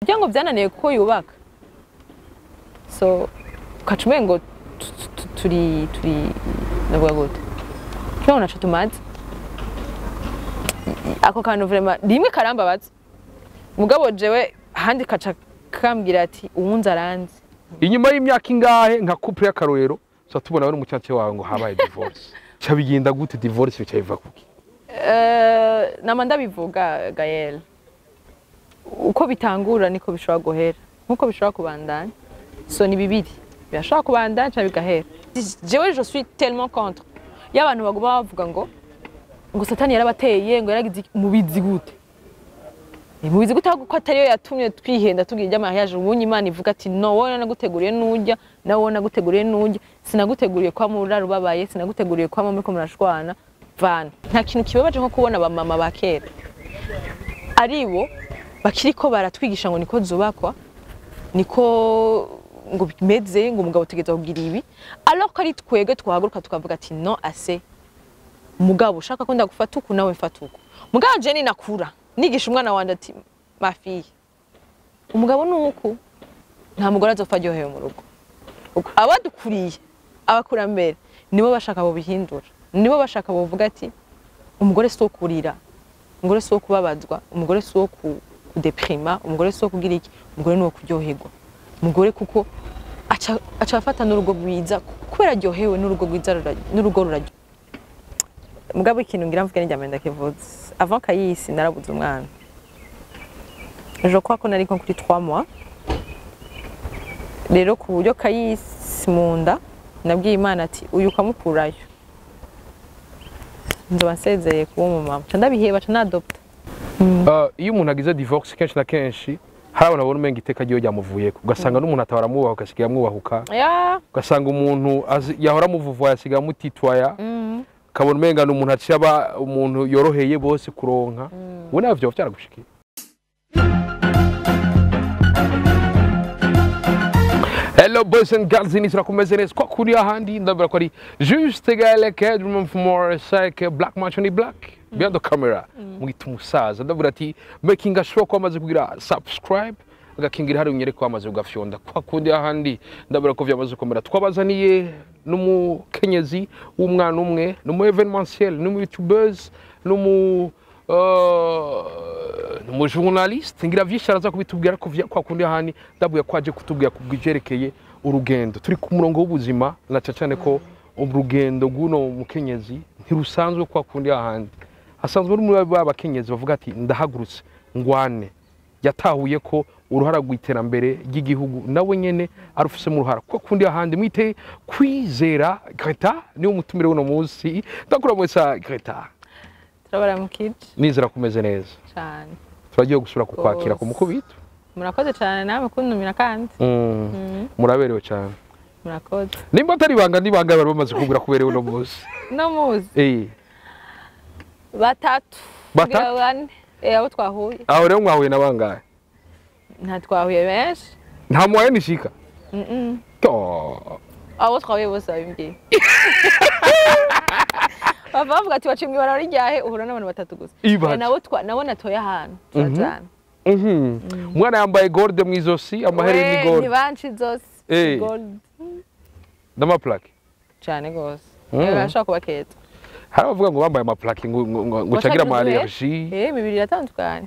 Kugira ngo byananiye kuko yubaka, so ukaca umengo turi navuga gute, kugira ngo naco tumaze ako kantu. Vraiment rimwe karambabaza, mugabo jewe ahandi kaca kambwira ati uwunzi aranzi. Inyuma y'imyaka ingahe, nka couple y'akarorero, tuba tubona we n'umucyanse wawe ngo habaye divorce. Ca bigenda gute? Divorce bica biva kuki? Nama ndabivuga, Gael, uko bitangura niko bishobora guhera, nkuko bishobora kubandanya. So ni bibiri birashobora kubandanya cyangwa bigahera. Jewe je suis tellement contre iyo abantu baguma bavuga ngo Satani yarabateye, ngo yaragize iki. Mubizi gute? Mubizi gute ko atariyo yatumye twihenda tugira iby'amariage? Ubunye Imana ivuga ati: "No, wowe naguteguriye nujya, nawe wowe naguteguriye nujya, sinaguteguriye kwa murara ubabaye, sinaguteguriye kwa muriko murashwana." Vana nta kintu kibabaje nko kubona abamama ba kera aribo bakiriko baratwigisha ngo niko zubakwa, niko ngo bimeze, ngo umugabo utegereza kugira ibi, alors ko ari twebwe twahaguruka tukavuga ati: "No ase mugabo ushaka ko ndagufata uku, nawe mfata uku." Mugabo je ninakura nigisha umwana wanje ati: "Ma fille, umugabo ni uku, nta mugore azopfa aryohewe mu rugo." Abadukuriye, abakurambere, nibo bashaka bobihindura, nibo bashaka bovuga ati umugore si uwo kurira, umugore si uwo kubabazwa, umugore si uwo kudeprima, umugore si uwo kugira iki, umugore ni uwo kuryoherwa. Umugore kuko aca afata n'urugo rwiza kubera aryohewe, n'urugo rwiza n'urugo ruraryo. Mugabo ikintu ngira mvuge n'ijya ndakivuze: avant Kayisi narabuze umwana. Je crois ko nari nko kuri 3 mois. Rero ku buryo Kayisi mu nda nabwiye Imana ati: "Uyu ukamukurayo nzoba nsezeye kuba umumama." Ca ndabiheba, ca nadopta. Iyo umuntu agize divorce, kenshi na kenshi hari abantu babona umenga iteka ryiwe ryamuvuyeko, ugasanga n'umuntu atahora amwubaha agasigaye amwubahuka, ugasanga umuntu yahora amuvuvuye asigaye amutitwaya, ukabona umenga ni umuntu aciye aba umuntu yoroheye bose kuronka. Ubu nawe vyoba vyaragushikiye? Hello boys and girls, ni turakomeze neza kwa kuri ahandi. Ndabura ko ari Juste Gaël Kedrum for Psych Black Match on Black behind the camera, mwita umusaza. Ndabura ati making sure ko amaze kugira subscribe, agakingira hari unyereko amaze kugafyonda kwa kundi ahandi. Ndabura ko vyamaze gukomera. Twabazaniye n'umukenyezi w'umwana umwe, n'umu événementiel, n'umu youtubeuse, n'umu journaliste, ngira vyinshi araza kubitubwira. Ko kwa kundi ahandi ndabwiye ko aje kutubwira ku byerekeye urugendo turi ku murongo w'ubuzima, na cane cane ko urugendo rw'uno mukenyezi ntirusanzwe. Kwa kundi ahandi asanzwe ari muri ba bakenyezi bavuga ati: "Ndahagurutse ngwane." Yatahuye ko uruhara rw'iterambere ry'igihugu nawe nyene arufisemo uruhara. Kwa kundi ahandi mwite Kwizera Greta, niwe mutumire w'uno munsi. Ndakuramutsa Greta. Turabaramukije. Nizera kumeze neza. Cane. Turagiye gusubira kukwakira ku Rwose. mukubito. Murakoze cane namwe kuntumira kandi. Muraberewe cyane. Murakoze. Nimba atari ibanga, n'ibanga bari bamaze kubwira kuberewe uno munsi? No muzi. Batatu. Batatu? Kugira bane. Abo twahuye. Aho rero mwahuye na bangahe? Nta twahuye benshi. Nta muwaye nishika. Oh. Abo twahuye bose babimbwiye, bava bavuga ati waciye mw'ibarabara ryahe uhura n'abantu batatu gusa? Ibaze. Nabo natoye ahantu turajana. Umwana yambaye gold mu izosi, amahereni We, gold. Ntibanci zose. Gold. N'amaplaque. Cane gose. Barashobora kuba keza. Hari abavuga ngo bambaye amaplaque ngo cagira ama allergie. Imibiri iratandukanye.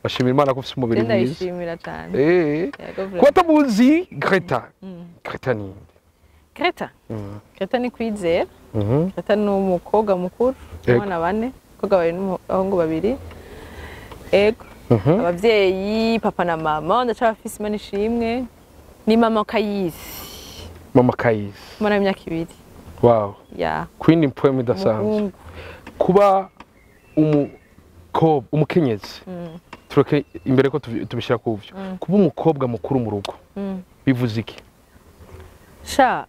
Bashimira Imana ko ufise umubiri Je mwiza. ndayishimira cane. Yego, Kuba vraiment. atamuzi Greta, Greta ni nde? Greta, Greta ni Kwizera. Greta ni umukobwa mukuru, abana bane, abakobwa babiri n'abahungu babiri. Ego. Abavyeyi papa na mama ndacabafise, Imana ishimwe. Ni mama Kayisi. Mama Kayisi. Umwana w'imyaka 2. Wow. Ya. Queen poem idasanzwe. Umuhungu. Kuba umukobwa, umukenyezi, tureke imbere ko tubishyira ku byo kuba umukobwa mukuru mu rugo, bivuze iki? Sha,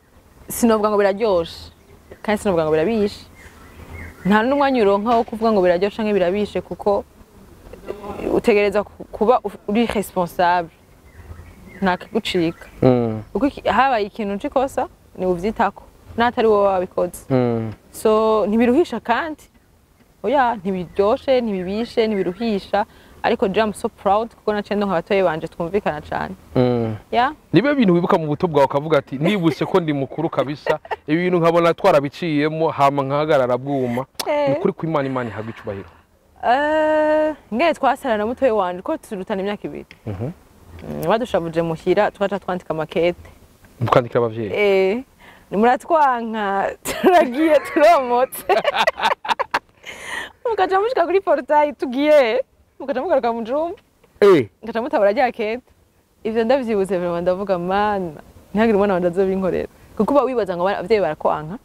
sinovuga ngo biraryoshe kandi sinovuga ngo birabishe. Nta n'umwanya uronka wo kuvuga ngo biraryoshe canke birabishe, kuko utegereza kuba uri responsable, nta kigucika, kuko habaye ikintu c'ikosa ni uvyitako n'atari wowe wabikoze. So ntibiruhisha kandi, oya, ntibiryoshe, ntibibishe, ntibiruhisha. Ariko je, I'm so proud kuko naciye ndonka abatoyi banje twumvikana cane. Yeah. Nibe bintu wibuka mu buto bwawe ukavuga ati: "Nibutse ko ndi mukuru kabisa, ibi bintu nkabona twarabiciyemo, hama nkahagarara bwuma"? Ni ukuri ko Imana ihabwa icubahiro. Ngene twasara na mutoyi wanje, ko turutana imyaka 2. Badushavuje muhira, tukaca twandika makete. Mukandikira abavyeyi? Eh, muratwanka, turagiye, turomotse. Mukaca mushika kuri portail, tugiye, mukaca mugaruka mu jumba. Mukaca mutabara rya kete. Ivyo ndavyibutse vraiment, ndavuga: "Mana, ntihagire umwana wanje azobinkorera," kuko uba wibaza ngo abavyeyi barakwanka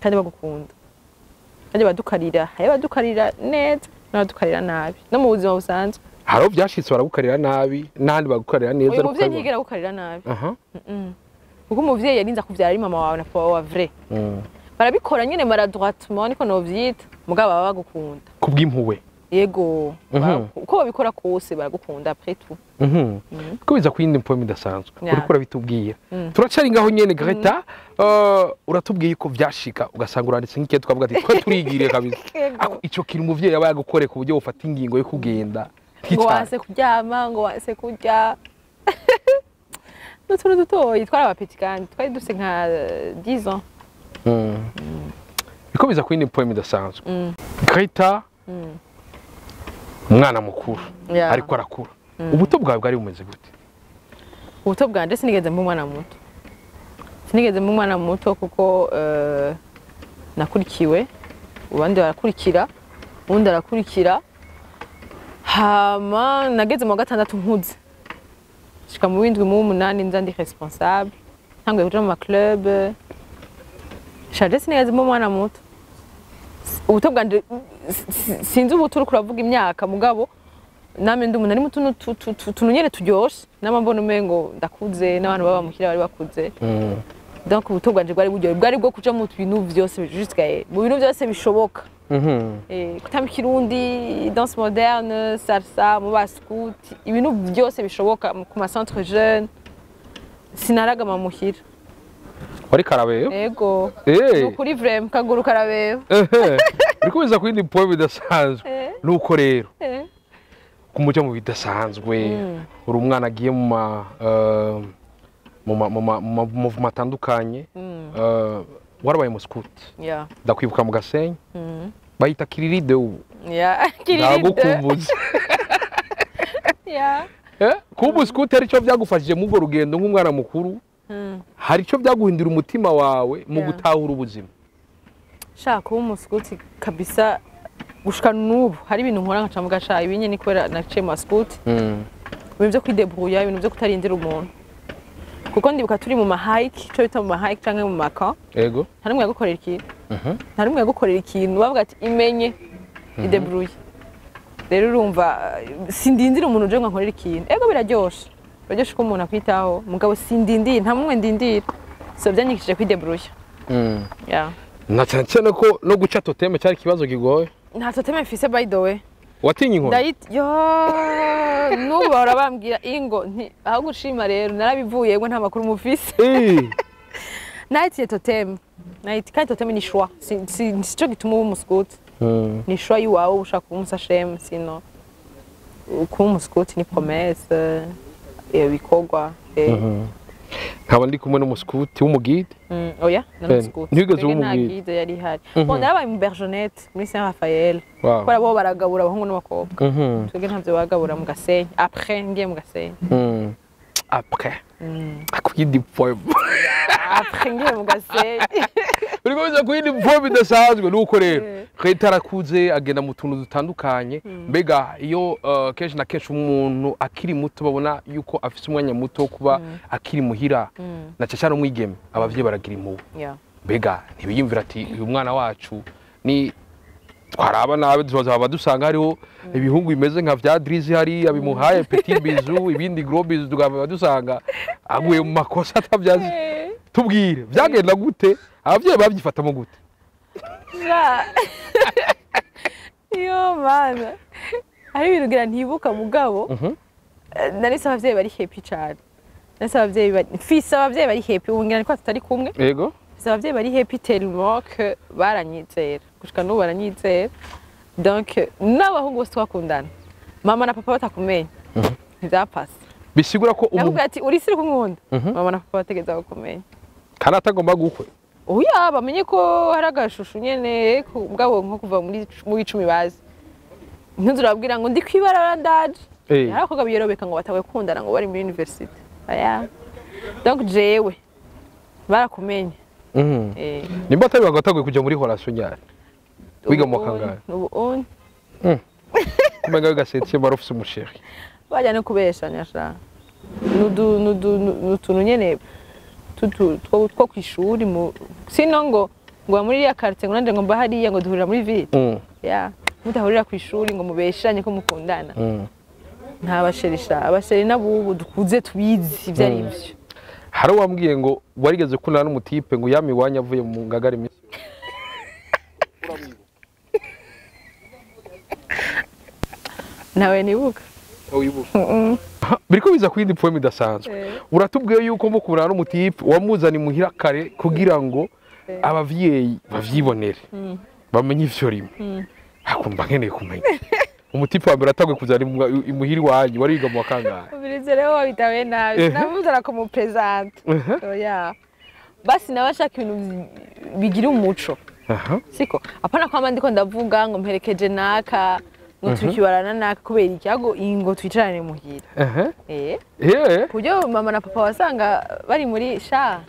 kandi bagukunda, kandi badukarira. Hari abadukarira neza n'abadukarira nabi no mu buzima busanzwe. Hari aho byashitse baragukarira nabi, n'ahandi bagukarira neza. Uyu Ariko muvyeyi ukabibona. ntiyigera agukarira nabi. Kuko umuvyeyi yarinze akuvyara ari mama wawe na papa wawe vrai. Barabikora nyene maladroitement, niko novyita, mugabo baba bagukunda. Kubw'impuhwe. Yego. Uko babikora kose baragukunda après tout. Ko biza ku yindi poem idasanzwe. Uriko urabitubwira, turacari ngaho nyene. Greta, uratubwiye ko vyashika ugasanga uranditse nk'ikintu, tukavuga ati: "Twe turigiriye kabisa." Yego. Ako ico kintu umuvyeyi aba yagukoreye ku buryo ufata ingingo yo kugenda Ngo ntitare. Wanse kuryama, ngo wanse kurya n'utuntu dutoyi. Twari aba petits kandi twari dufise nka 10 ans. Biko biza ku yindi poem idasanzwe. Greta, umwana mukuru, ariko arakura, ubuto bwawe bwari bumeze gute? Ubuto bwanje, sinigeze mba umwana muto, sinigeze mba umwana muto, kuko nakurikiwe, abandi barakurikira, uwundi arakurikira. Hama nageze mu wa gatandatu nkuze, shika mu w'indwi, mu w'umunani nza ndi responsable, ntanguye kuja mu ma club shaje. Sinigeze mba umwana muto. Ubuto bwanje, sinzi ubuto uriko uravuga imyaka, mugabo name ndi umuntu ari mu tuntu tuntu nyene turyoshe, nama mbona umengo ndakuze, n'abantu baba muhira bari bakuze. Donc ubuto bwanje bwari buryohe, bwari bwo kuja mu bintu vyose, jusqu'à mu bintu vyose bishoboka. Kutamba ikirundi, danse moderne, salsa, mu ba scout, ibintu byose bishoboka, ku ma centre jeune. Sinaragama muhira. Wari karabeyo. Ego. Ni ukuri vraiment, kaguru karabeba. Ehe. Uriko biza ku yindi poem idasanzwe. Nuko rero kumuja mu bidasanzwe, uri umwana agiye mu ma mouvement atandukanye. Warabaye mu scout. Ndakwibuka mu Gasenyi, bayita kiriride ubu. Kiriride. Ndagukumbuza. Kuba umu scout hari icyo byagufashije muri urwo rugendo nk'umwana mukuru? Hari icyo byaguhindura umutima wawe mu gutahura ubuzima? Shaka kuba umuskuti kabisa, gushika n'ubu hari ibintu nkora nkaca mvuga: "Sha, ibi nyene ni kubera naciye mu baskuti." Ibintu byo kwidebrouilla, ibintu byo kutarindira umuntu, kuko ndibuka turi mu ma hike, ico bita mu ma hike canke mu ma camp, nta n'umwe yagukorera ikintu. Nta n'umwe yagukorera ikintu, bavuga ati: "Imenye, idebrouille." Rero urumva, sindindira umuntu uje ngo ankorere ikintu. Ego, biraryoshe, biraryoshe ko umuntu akwitaho, mugabo sindindira, nta n'umwe ndindira. So byanyigishije kwidebrouilla. Yeah. Na cyane cyane ko no guca totem cyari ikibazo kigoye. Nta totem mfise, by the way. Watinye inkoni? Ndayit yo, n'ubu bahora bambwira ingo nti aho gushima. Rero narabivuyemo, nta makuru mufise. Nahitiye totem, nahiti kandi totem ni choix, si sico gituma uba umuskuti. Ni choix yiwawe ushaka kuba umusashemu, sino kuba umuskuti ni promesse, ibikorwa. Nkaba ndi kumwe n'umuskuti w'umugide. Oya, nari umuskuti. Ntiwigeze uba Twebwe nta umugide? guide yari ihari. Bon, narabaye mu Bergenette muri Saint Raphaël, kubera bo baragabura abahungu n'abakobwa. Twebwe ntavyo bagabura mu Gasenyi, après ngiye mu Gasenyi. Après ku yindi poem. Après ngiye mu Gasenyi. Uriko biza ku yindi poem idasanzwe. Nuko rero Greta arakuze, agenda mu tuntu dutandukanye. Mbega iyo kenshi na kenshi umuntu akiri muto babona yuko afise umwanya muto wo kuba akiri muhira, na cyane cyane umwigeme, abavyeyi baragira impuhwe. Mbega ntibiyumvira ati: "Uyu mwana wacu ni twaraba nabi, tuzaba dusanga hariho ibihungu bimeze nka vya Drizzy hariya bimuhaye petit bisou, ibindi gros bisou, tukaba dusanga aguye mu makosa atabyazi"? Tubwire, byagenda gute? Abavyeyi babyifatamo gute? Ja. Yo mana, hari ibintu ngira ntibuka, mugabo narese abavyeyi bari happy cane. Narese abavyeyi bari, mfise abavyeyi bari happy ubu, ngira niko tutari kumwe. Mfise abavyeyi bari happy tellement que baranyizera, gushika n'ubu baranyizera. Donc n'abahungu bose twakundana. Mama na papa batakumenya ntivyapasa. Bisigura ko umu Nakubwira ati uri siri kunkunda, mama na papa bategeza kukumenya. Kandi atagomba gukwe. Oya, bamenye ko hari agashusho nyene bwabo nko kuva muri 10 bazi. Ntuzurabwira ngo ndi kwibarara ndaje. Eh. Hari abakobwa biyorobeka ngo batawe kundana ngo bari muri university. Oya. Donc jewe barakumenye. Eh. Nimba atari bagatanguye kuja muri relation nyari. Wiga mu kangahe? Ubu on. Kumenga wiga septième wari ufise umusheri. Bajya no kubeshanya sha. Nudu nudu nutuntu nyene tutu two kwishuri mu sino ngo muri ya quartier ngo nanje ngo mba hariya ngo duhurira muri ville. Ya, mudahurira kwishuri ngo mubeshanye ko mukundana. Nta basherisha, abasheri nabubu dukuze tubizi ivyo ari byo. Hari wambwiye ngo warigeze kunana n'umutipe ngo yami wanya avuye mu ngagara imisi. Nawe nibuka. Wibuka. Biriko biza kwindi poem idasanzwe. Uratubwiye yuko mukubana n'umutipe wamuzana imuhira kare kugira ngo abavyeyi bavyibonere. Bamenye ivyo rimwe. Hakumba nkeneye kumenya. Umutipe wa mbere atagwe kuzana imuhira iwanyu wari wiga mu wa kangahe? Ubirize rero wabitawe nabi. Namuzana ko mu present. Oya. Basi nabashaka ibintu bigira umuco. Siko apana kwama ndiko ndavuga ngo mperekeje naka ngo tukibarana naka kubera iki ago ingo twicarane muhira. Eh. Kujo mama na papa wasanga bari muri sha.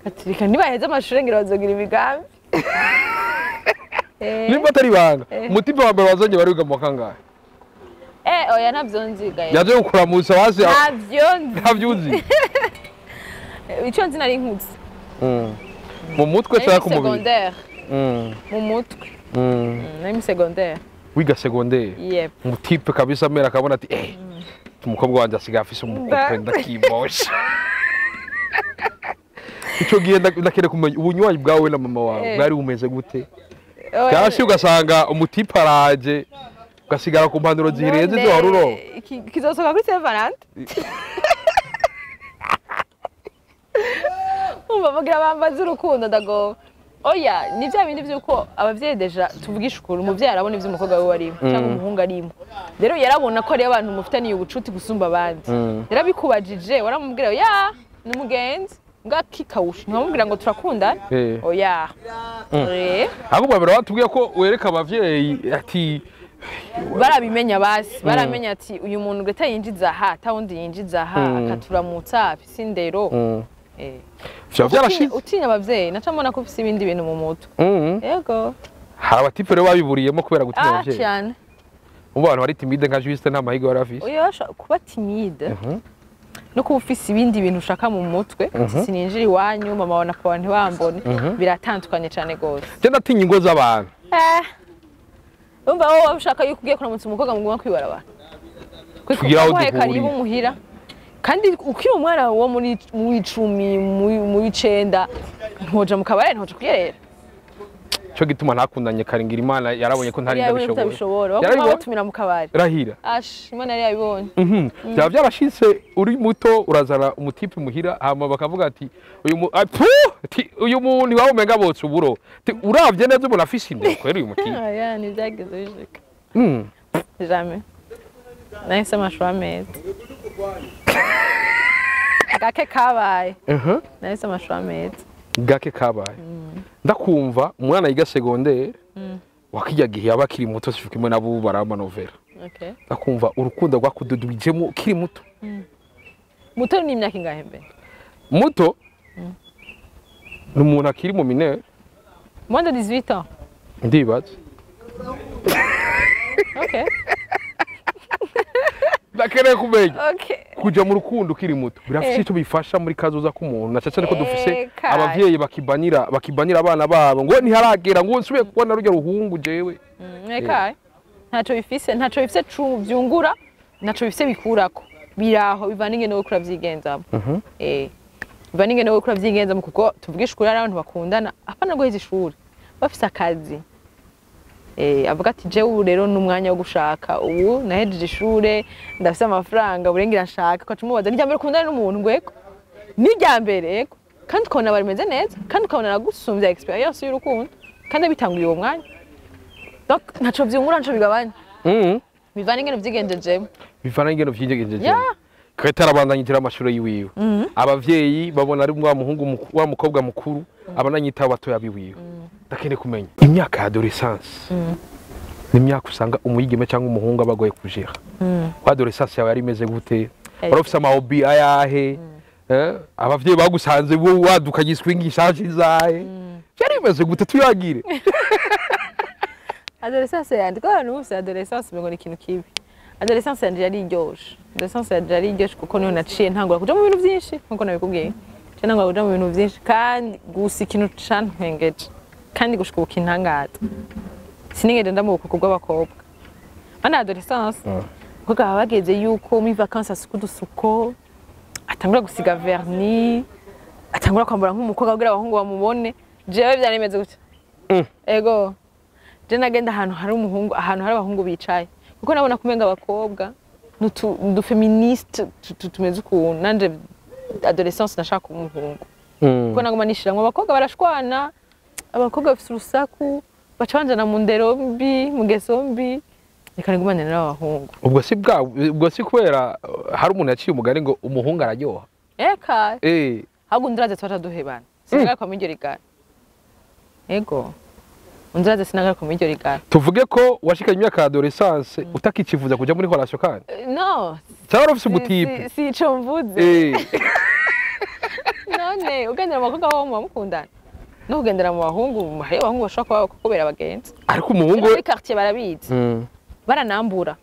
Katirika nibaheze amashure ngira bazogira imigambi. Nimba atari banga. Umutipe wa mbere wazanye bari wiga mu wa kangahe? Oya ntavyo nzi gaye. Yaje gukora musa wazi. Ntavyo nzi. Ntavyo uzi. Ico nzi nari nkuze. Mu mutwe cyangwa ku mubiri? Mu mutwe. Nari mu secondaire. Wiga secondaire? Yep. Umutipe kabisa mera akabona ati umukobwa wanje asigaye afise umukope ndakibosha. Ico gihe ndakere kumenya ubunywanyi bwawe na mama wawe bwari bumeze gute? Byarashi ugasanga umutipe araje ugasigara ku mpanuro zirenze zo waruro. Kizosoka kuri Saint Valentin. Umva bagira bambaza urukundo ndago. Oya, ni bya bindi byuko abavyeyi deja tuvugisha ukuri umuvyeyi arabona ivyo umukobwa we arimo cyangwa umuhungu arimo. Rero yarabona ko ari abantu mufitaniye ubucuti gusumba abandi. Rero bikubajije waramubwira ya ni umugenzi ngakikawusha ntiwamubwira ngo turakundana. Oya. Ahubwo babira batubwiye ko wereka abavyeyi ati barabimenya basi baramenya ati uyu muntu gata yinjiza aha tawundi yinjiza aha akaturamutsa afise indero. Vyarashize utinya abavyeyi naca mbona ko ufise ibindi bintu mu mutwe. Yego. Hari abatipe rero babiburiyemo kubera gutinya abavyeyi. Cyane. Ubu abantu bari timide nka Juste nta mahigo yari afise. Oya kuba timide no kuba ufise ibindi bintu ushaka mu mutwe sininjira iwanyu mama wa na papa ntibambone biratandukanye cyane gose. Je ndatinya ingo z'abantu. Umva wowe ushaka yuko ugiye kuramutsa umukobwa muguma kwibarabara. Kugira aho duhuriye. Karibu muhira. Kandi ukiri umwana wo muri mu 10 mu 9 ntoja mu kabare ntoja kuyerera. Cyo gituma ntakundanye karingira Imana yarabonye ko ntari ndabishobora. Yarabonye batumira mu kabare. Rahira. Ash Imana yari yabibonye. Byaba byarashitse uri muto urazana umutipe muhira hama bakavuga ati uyu uyu muntu wawe umenga botse uburo. Uravye neza ubona afise inde kwera uyu mutipe. Oya ni byageze bishika. Jamais. Nahise amashuri meza. Gake kabaye. Nahise amashuri meza. Gake kabaye. Ndakumva umwana yiga secondaire wakijya gihe yaba akiri muto sifukimwe nabo baramanovera. Okay. Ndakumva urukundo rwakududubijemo ukiri muto. Muto ni imyaka ingahe mbe? Muto? Ni umuntu akiri mu mineur. Moins de 18 ans. Ndibaza. Okay. Ndakeneye kumenya. Okay. Kuja mu rukundo ukiri muto birafise icyo bifasha muri kazoza k'umuntu na cyane ko dufise abavyeyi bakibanira abana babo ngo ntiharagera ngo nsubiye kubona rujya ruhungu jewe. Eka ntaco bifise vyungura ntaco bifise bikurako biraho bivana ingene wowe kuravyigenzamo. Bivana ingene wowe kuravyigenzamo kuko tuvugisha ukuri ari abantu bakundana apana guheza ishuri bafise akazi. Avuga ati jewe ubu rero n'umwanya wo gushaka ubu nahejeje ishure ndafise amafaranga uburengira nshaka ukaca umubaza ni irya mbere ukundana n'umuntu ngo ego ni irya mbere ego kandi ukabona barimeze neza kandi ukabona aragusumvya experience y'urukundo kandi abitanguye uwo mwanya. Donc ntaco vyungura ntaco bigabanya. Bivana ingene uvyigenjejemo. Bivana ingene uvyigenjeje. Yeah. Greta arabandanya amashuri yiwiwe, abavyeyi babona ari wa muhungu wa mukobwa mukuru abananyitaho batoya biwiwe. Ndakeneye kumenya imyaka ya adolescence, ni imyaka usanga umwigeme cyangwa umuhungu aba agoye kujera. Wa adolescence yawe yari imeze gute? Wari ufise ama hobby ayahe? Abavyeyi bagusanze bo wadukanye iswingi ishaje izahe? Byari bimeze gute? Tuyagire. Adolescence yanje, ko abantu bose adolescence umengo ni ikintu kibi. Adolescence yanje yari iryoshe. Adolescence yanje yari iryoshe kuko niho naciye ntangura kuja mu bintu vyinshi, nkuko nabikubwiye. Naciye ntangura kuja mu bintu vyinshi, kandi gusa ikintu cantwengeje kandi gushika ubu kintangaza, sinigeze nda mu bukoko bw'abakobwa. Bana adolescence, kuko baba bageze yuko muri vacances asuka udusuko, atangura gusiga vernis, atangura kwambara nk'umukobwa kugira abahungu bamubone. Jewe vyari bimeze gutya. Ego, je nagenda ahantu hari umuhungu, ahantu hari abahungu bicaye, kuko nabona kumenga abakobwa n'utu féministe tumeze ukuntu. Nanje adolescence nashaka kuba umuhungu, kuko naguma nishiramwo abakobwa barashwana, abakobwa bafise urusaku, baca banjana mu ndero mbi, mu ngeso mbi, reka nigumane n'abahungu. Ubwo si bwa ubwo si kubera hari umuntu yaciye umugani ngo umuhungu araryoha? Eka. Ahubwo ndiraze twaca duhebana, sinagaruka muri iryo rigara. Ego, undiraze sinagaruka muri iryo rigara. Tuvuge ko washikanye imyaka ya adolescence utakikifuza kuja muri relation kandi? No. Cyangwa wari ufise umutipe? Si ico mvuze. None ugendera mu bakobwa bo muba mukundana, no kugendera mu bahungu, hariyo abahungu bashobora kuba bakubera abagenzi. Ariko umuhungu we Muri quartier barabizi. Baranambura.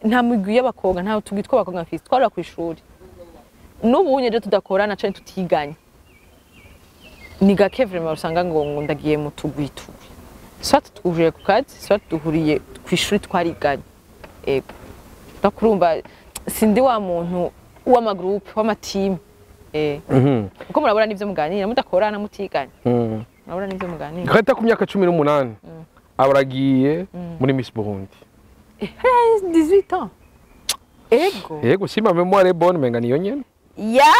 Nta migwi y'abakobwa, nta tugwi tw'abakobwa mfise, twarura kw'ishuri. N'ubu unye tudakorana canke tutiganye, ni gake vraiment usanga ngo ndagiye mu tugwi tugwi. Soit duhuriye ku kazi, soit duhuriye kw'ishuri twariganye. Ego, ndakurumva, sindi wa muntu w'ama groupe, w'ama team. Kuko murabura n'ivyo muganira mudakorana, mutiganye. Murabura n'ivyo muganira. Greta ku myaka 18 abaragiye muri Miss Burundi. 18 ans, ego. Yego, si ma mémoire est bonne, menga niyo nyene. Ya,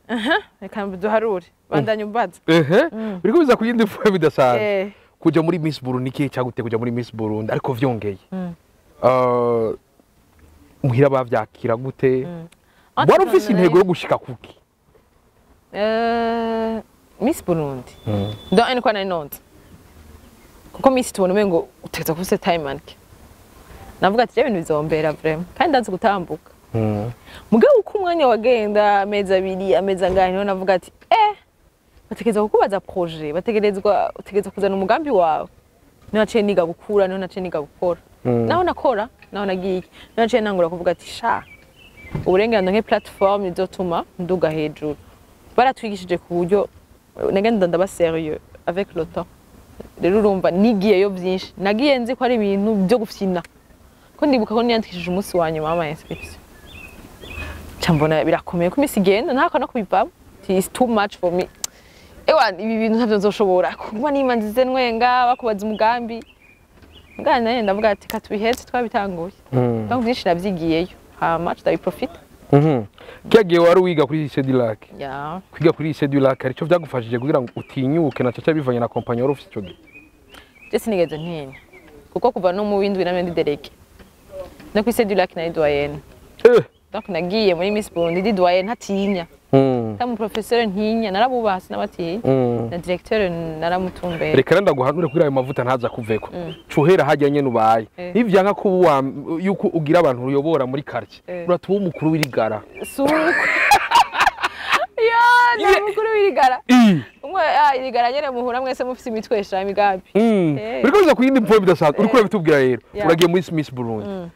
aha, reka duharure, bandanya umbaza. Ehe, uriko biza ku yindi fois bidasanzwe. Kuja muri Miss Burundi, ikihe cyaguteye kuja muri Miss Burundi? Ariko vyongeye, muhira bavyakira gute? Wari ufise intego yo gushika kuki? Miss Burundi, donc ene kwa nari nonze, kuko Miss tubona umengo utegerezwa kuba ufise time mannequin. Navuga ati ibintu bizombera vraiment, kandi ndazi gutambuka. Mugabo uko umwanya wagenda, amezi 2, amezi angahe, niho navuga ati bategerezwa kukubaza projet, bategerezwa, utegerezwa kuzana umugambi wawe. Niho naciye niga gukura, niho naciye niga gukora. Naho nakora, naho nagiye, niho naciye nangura kuvuga ati sha uburenganzira nke platform izotuma nduga hejuru. Baratwigishije ku buryo nagenda ndaba sérieux avec le temps. Rero urumva nigiyeyo byinshi, nagiye nzi ko ari ibintu byo gufyina, ko ndibuka ko niyandikishije umunsi wa nyuma w'ama inscription, nca mbona birakomeye ko iminsi igenda ntako no kubivamo. It's too much for me. Ewa, ibi bintu ntabyo nzoshobora kuba nima nzize nwenga bakubaza umugambi mugana. Naye ndavuga ati katubihetse twabitanguye. Donc byinshi navyigiyeyo, hama tutabiprofita. Kiya gihe wari wiga kuri Lycée du Lac? Ya. Kwiga kuri Lycée du Lac hari icyo byagufashije kugira ngo utinyuke, na caca bivanye na compagnie wari ufise ico gihe? Je sinigeze ntinya, kuko kuva no mu w'indwi namwe ndi déléguée, no kuri Lycée du Lac nari doyenne. Donc nagiye muri Miss Burundi ndi doyenne, ntatinya. Ta mu professeur ntinya, narabubaha, sinabatinya. Na directeur naramutumbera. Reka rero ndaguhanure kugira ayo mavuta ntaza kuveko, cuhera hajya nyene ubaye. Nivyanka ko uba yuko ugira abantu uyobora muri quartier, uratuma umukuru w'irigara. Suko ya ni umukuru w'irigara. Umwe irigara nyene muhura mwese mufise imitwe yeshira imigambi. Uriko biza ku yindi mvugo bidasanzwe, uriko urabitubwira rero. Uragiye muri Miss Burundi.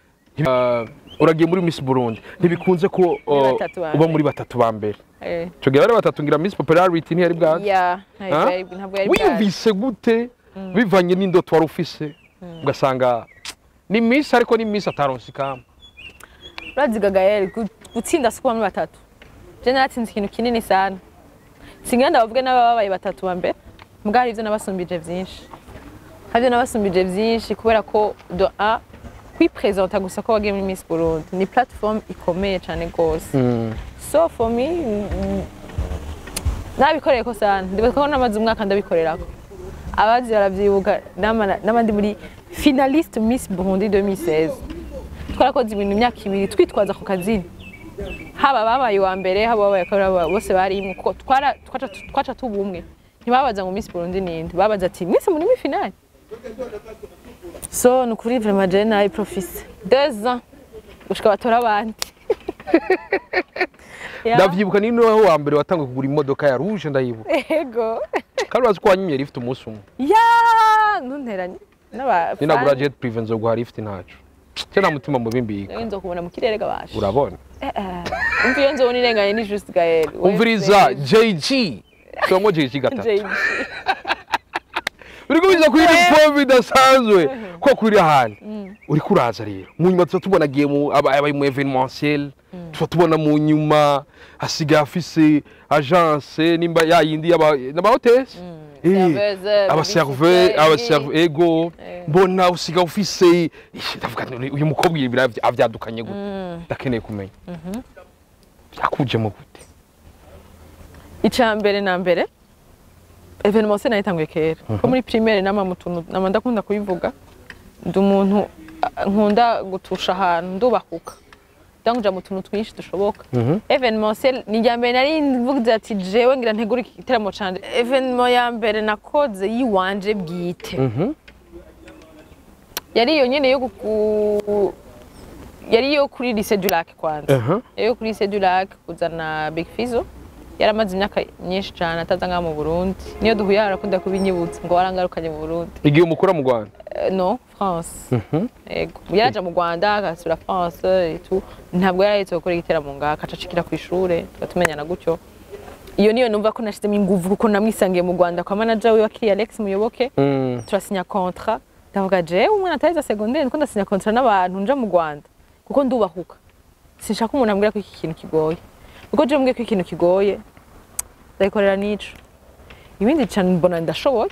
Uragiye muri Miss Burundi, ntibikunze ko Muri batatu ba uba mbere. muri batatu ba mbere. Ico gihe bari batatu, ngira Miss Popularity ntiyari bwaze. Ya, ntabwo yari, ntabwo yari bwaze. Wiyumvise gute bivanye n'indoto wari ufise, ugasanga ni Miss ariko ni Miss ataronse ikamba? Uraziga Gaël, gutsinda si kuba muri batatu. Je naratsinze ikintu kinini sana, singira ndabavuge n'ababaye batatu ba mbere, mbwa hari ivyo nabasumbije vyinshi, hari ivyo nabasumbije vyinshi, kubera ko de un, kwipresenta gusa ko wagiye muri Miss Burundi ni platform ikomeye cane gose. So for me, nabikoreye ko sana, ndibuka ko namaze umwaka ndabikorerako. Abazi baravyibuka, nama ndi muri finaliste Miss Burundi 2016. Twarakoze ibintu imyaka 2 twitwaza ku kazina, haba babaye uwa mbere, haba babaye kabiri, bose bari kuko twara twaca tubumwe. Ntibabaza ngo Miss Burundi ninde, babaza ati mwese muri mi finale. So nukuri vraiment je nayi profise 2 ans gushika batora abandi. Ndavyibuka ni niwe wa mbere watanguye kugura imodoka ya rouge, ndayibuka. Ego. Kandi urazi ko wanyimye lift umunsi umwe. Ya, ntunteranye n'aba. Ninagura jet privé nzoguha lift ntaco. Cyo na mutima mubi mbika. Nzokubona mu kirere gabasha. Urabona? Umva iyo nzobona irenganye ni Juste Gaël. Umviriza JG. Somo JG gatatu. JG. Uriko biza kuri forme idasanzwe ko kuri ahantu. Uriko uraza rero. Mu nyuma tubona agiye mu abaye mu événementiel. Tubona mu nyuma asigaye afise agence nimba yayindi y'aba hôtesse. Aba serveur, aba serveur ego. Mbona usiga ufise, ndavuga uyu mukobwa ibi avyadukanye gute? Ndakeneye kumenya. Byakujemo gute? Icambere na mbere événement nayitanguye kera. Ko muri primaire nama mutuntu nama ndakunda kubivuga. Ndi umuntu nkunda gutusha ahantu ndubakuka. Ndanguja mu tuntu twinshi dushoboka. Événement ni rya mbere nari mvuze ati jewe ngira ntegura igiteramo canje. Événement ya mbere nakoze yiwanje bwite. Yari iyo nyene yo yari yo kuri Lycée du Lac kwanza. Yo kuri Lycée du Lac kuzana Big Fizzo. Yaramaze imyaka myinshi cyane ataza ngaha mu Burundi. Niyo duhuye arakunda kubinyibutsa ngo warangarukanye mu Burundi. Igihe umukura mu Rwanda? No, France. Ego. Yaraja mu Rwanda agasura France et tout. Ntabwo yarahetse gukora igiteramo ngaha, akacacikira ku ishure, tukatumenyana gutyo. Iyo niyo numva ko nashizemo inguvu kuko namwisangiye mu Rwanda kwa manager wiwe akiri Alex Muyoboke. Turasinya contrat. Ndavuga jewe umwana atariza secondaire ndiko ndasinya contrat n'abantu nja mu Rwanda kuko ndubahuka. Sinshaka umuntu ambwira ko iki kintu kigoye. Kuko je mbwiye ko ikintu kigoye ndayikorera nico. Ibindi cyane mbona ndashoboye.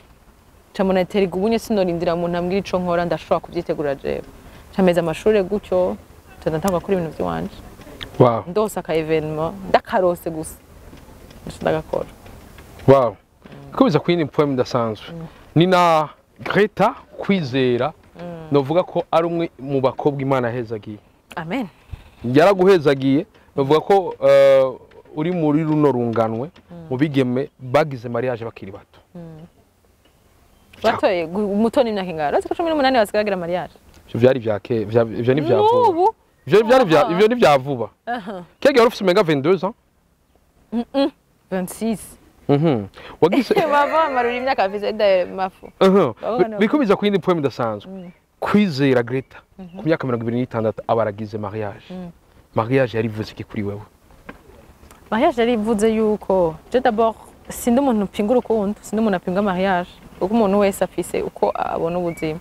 Camona terega ubunye sinorindira umuntu ambwira ico nkora, ndashobora kuvyitegura jewe. Cameza amashure gutyo, ndatangwa kuri ibintu vyiwanje. Wow. Ndose aka événement, ndakarose gusa. Ndagakora. Wow. Kubiza kwini poem ndasanzwe. Nina Greta Kwizera novuga ko ari umwe mu bakobwa Imana yahezagiye. Amen. Yaraguhezagiye, novuga ko uri muri runo runganwe mu bigeme bagize mariage bakiri bato. Batoye mutoni imyaka ingana? Uretse ko 18 basigagira mariage. Ivyo vyari vya ke, ivyo ni vya vuba. Ivyo vyari vya, ivyo ni vya vuba. Kege wari ufise umenga 22 ans? 26. Wagize baba maruri imyaka afise d'ailleurs mafu. Bikubiza ku yindi poem idasanzwe. Kwizera Greta ku myaka 26 abaragize mariage. Mariage yari ivuze iki kuri wewe? Mariage yari ivuze yuko je d'abord sindi umuntu upinga urukundo, sindi umuntu apinga mariage. Uko umuntu wese afise uko abona ubuzima.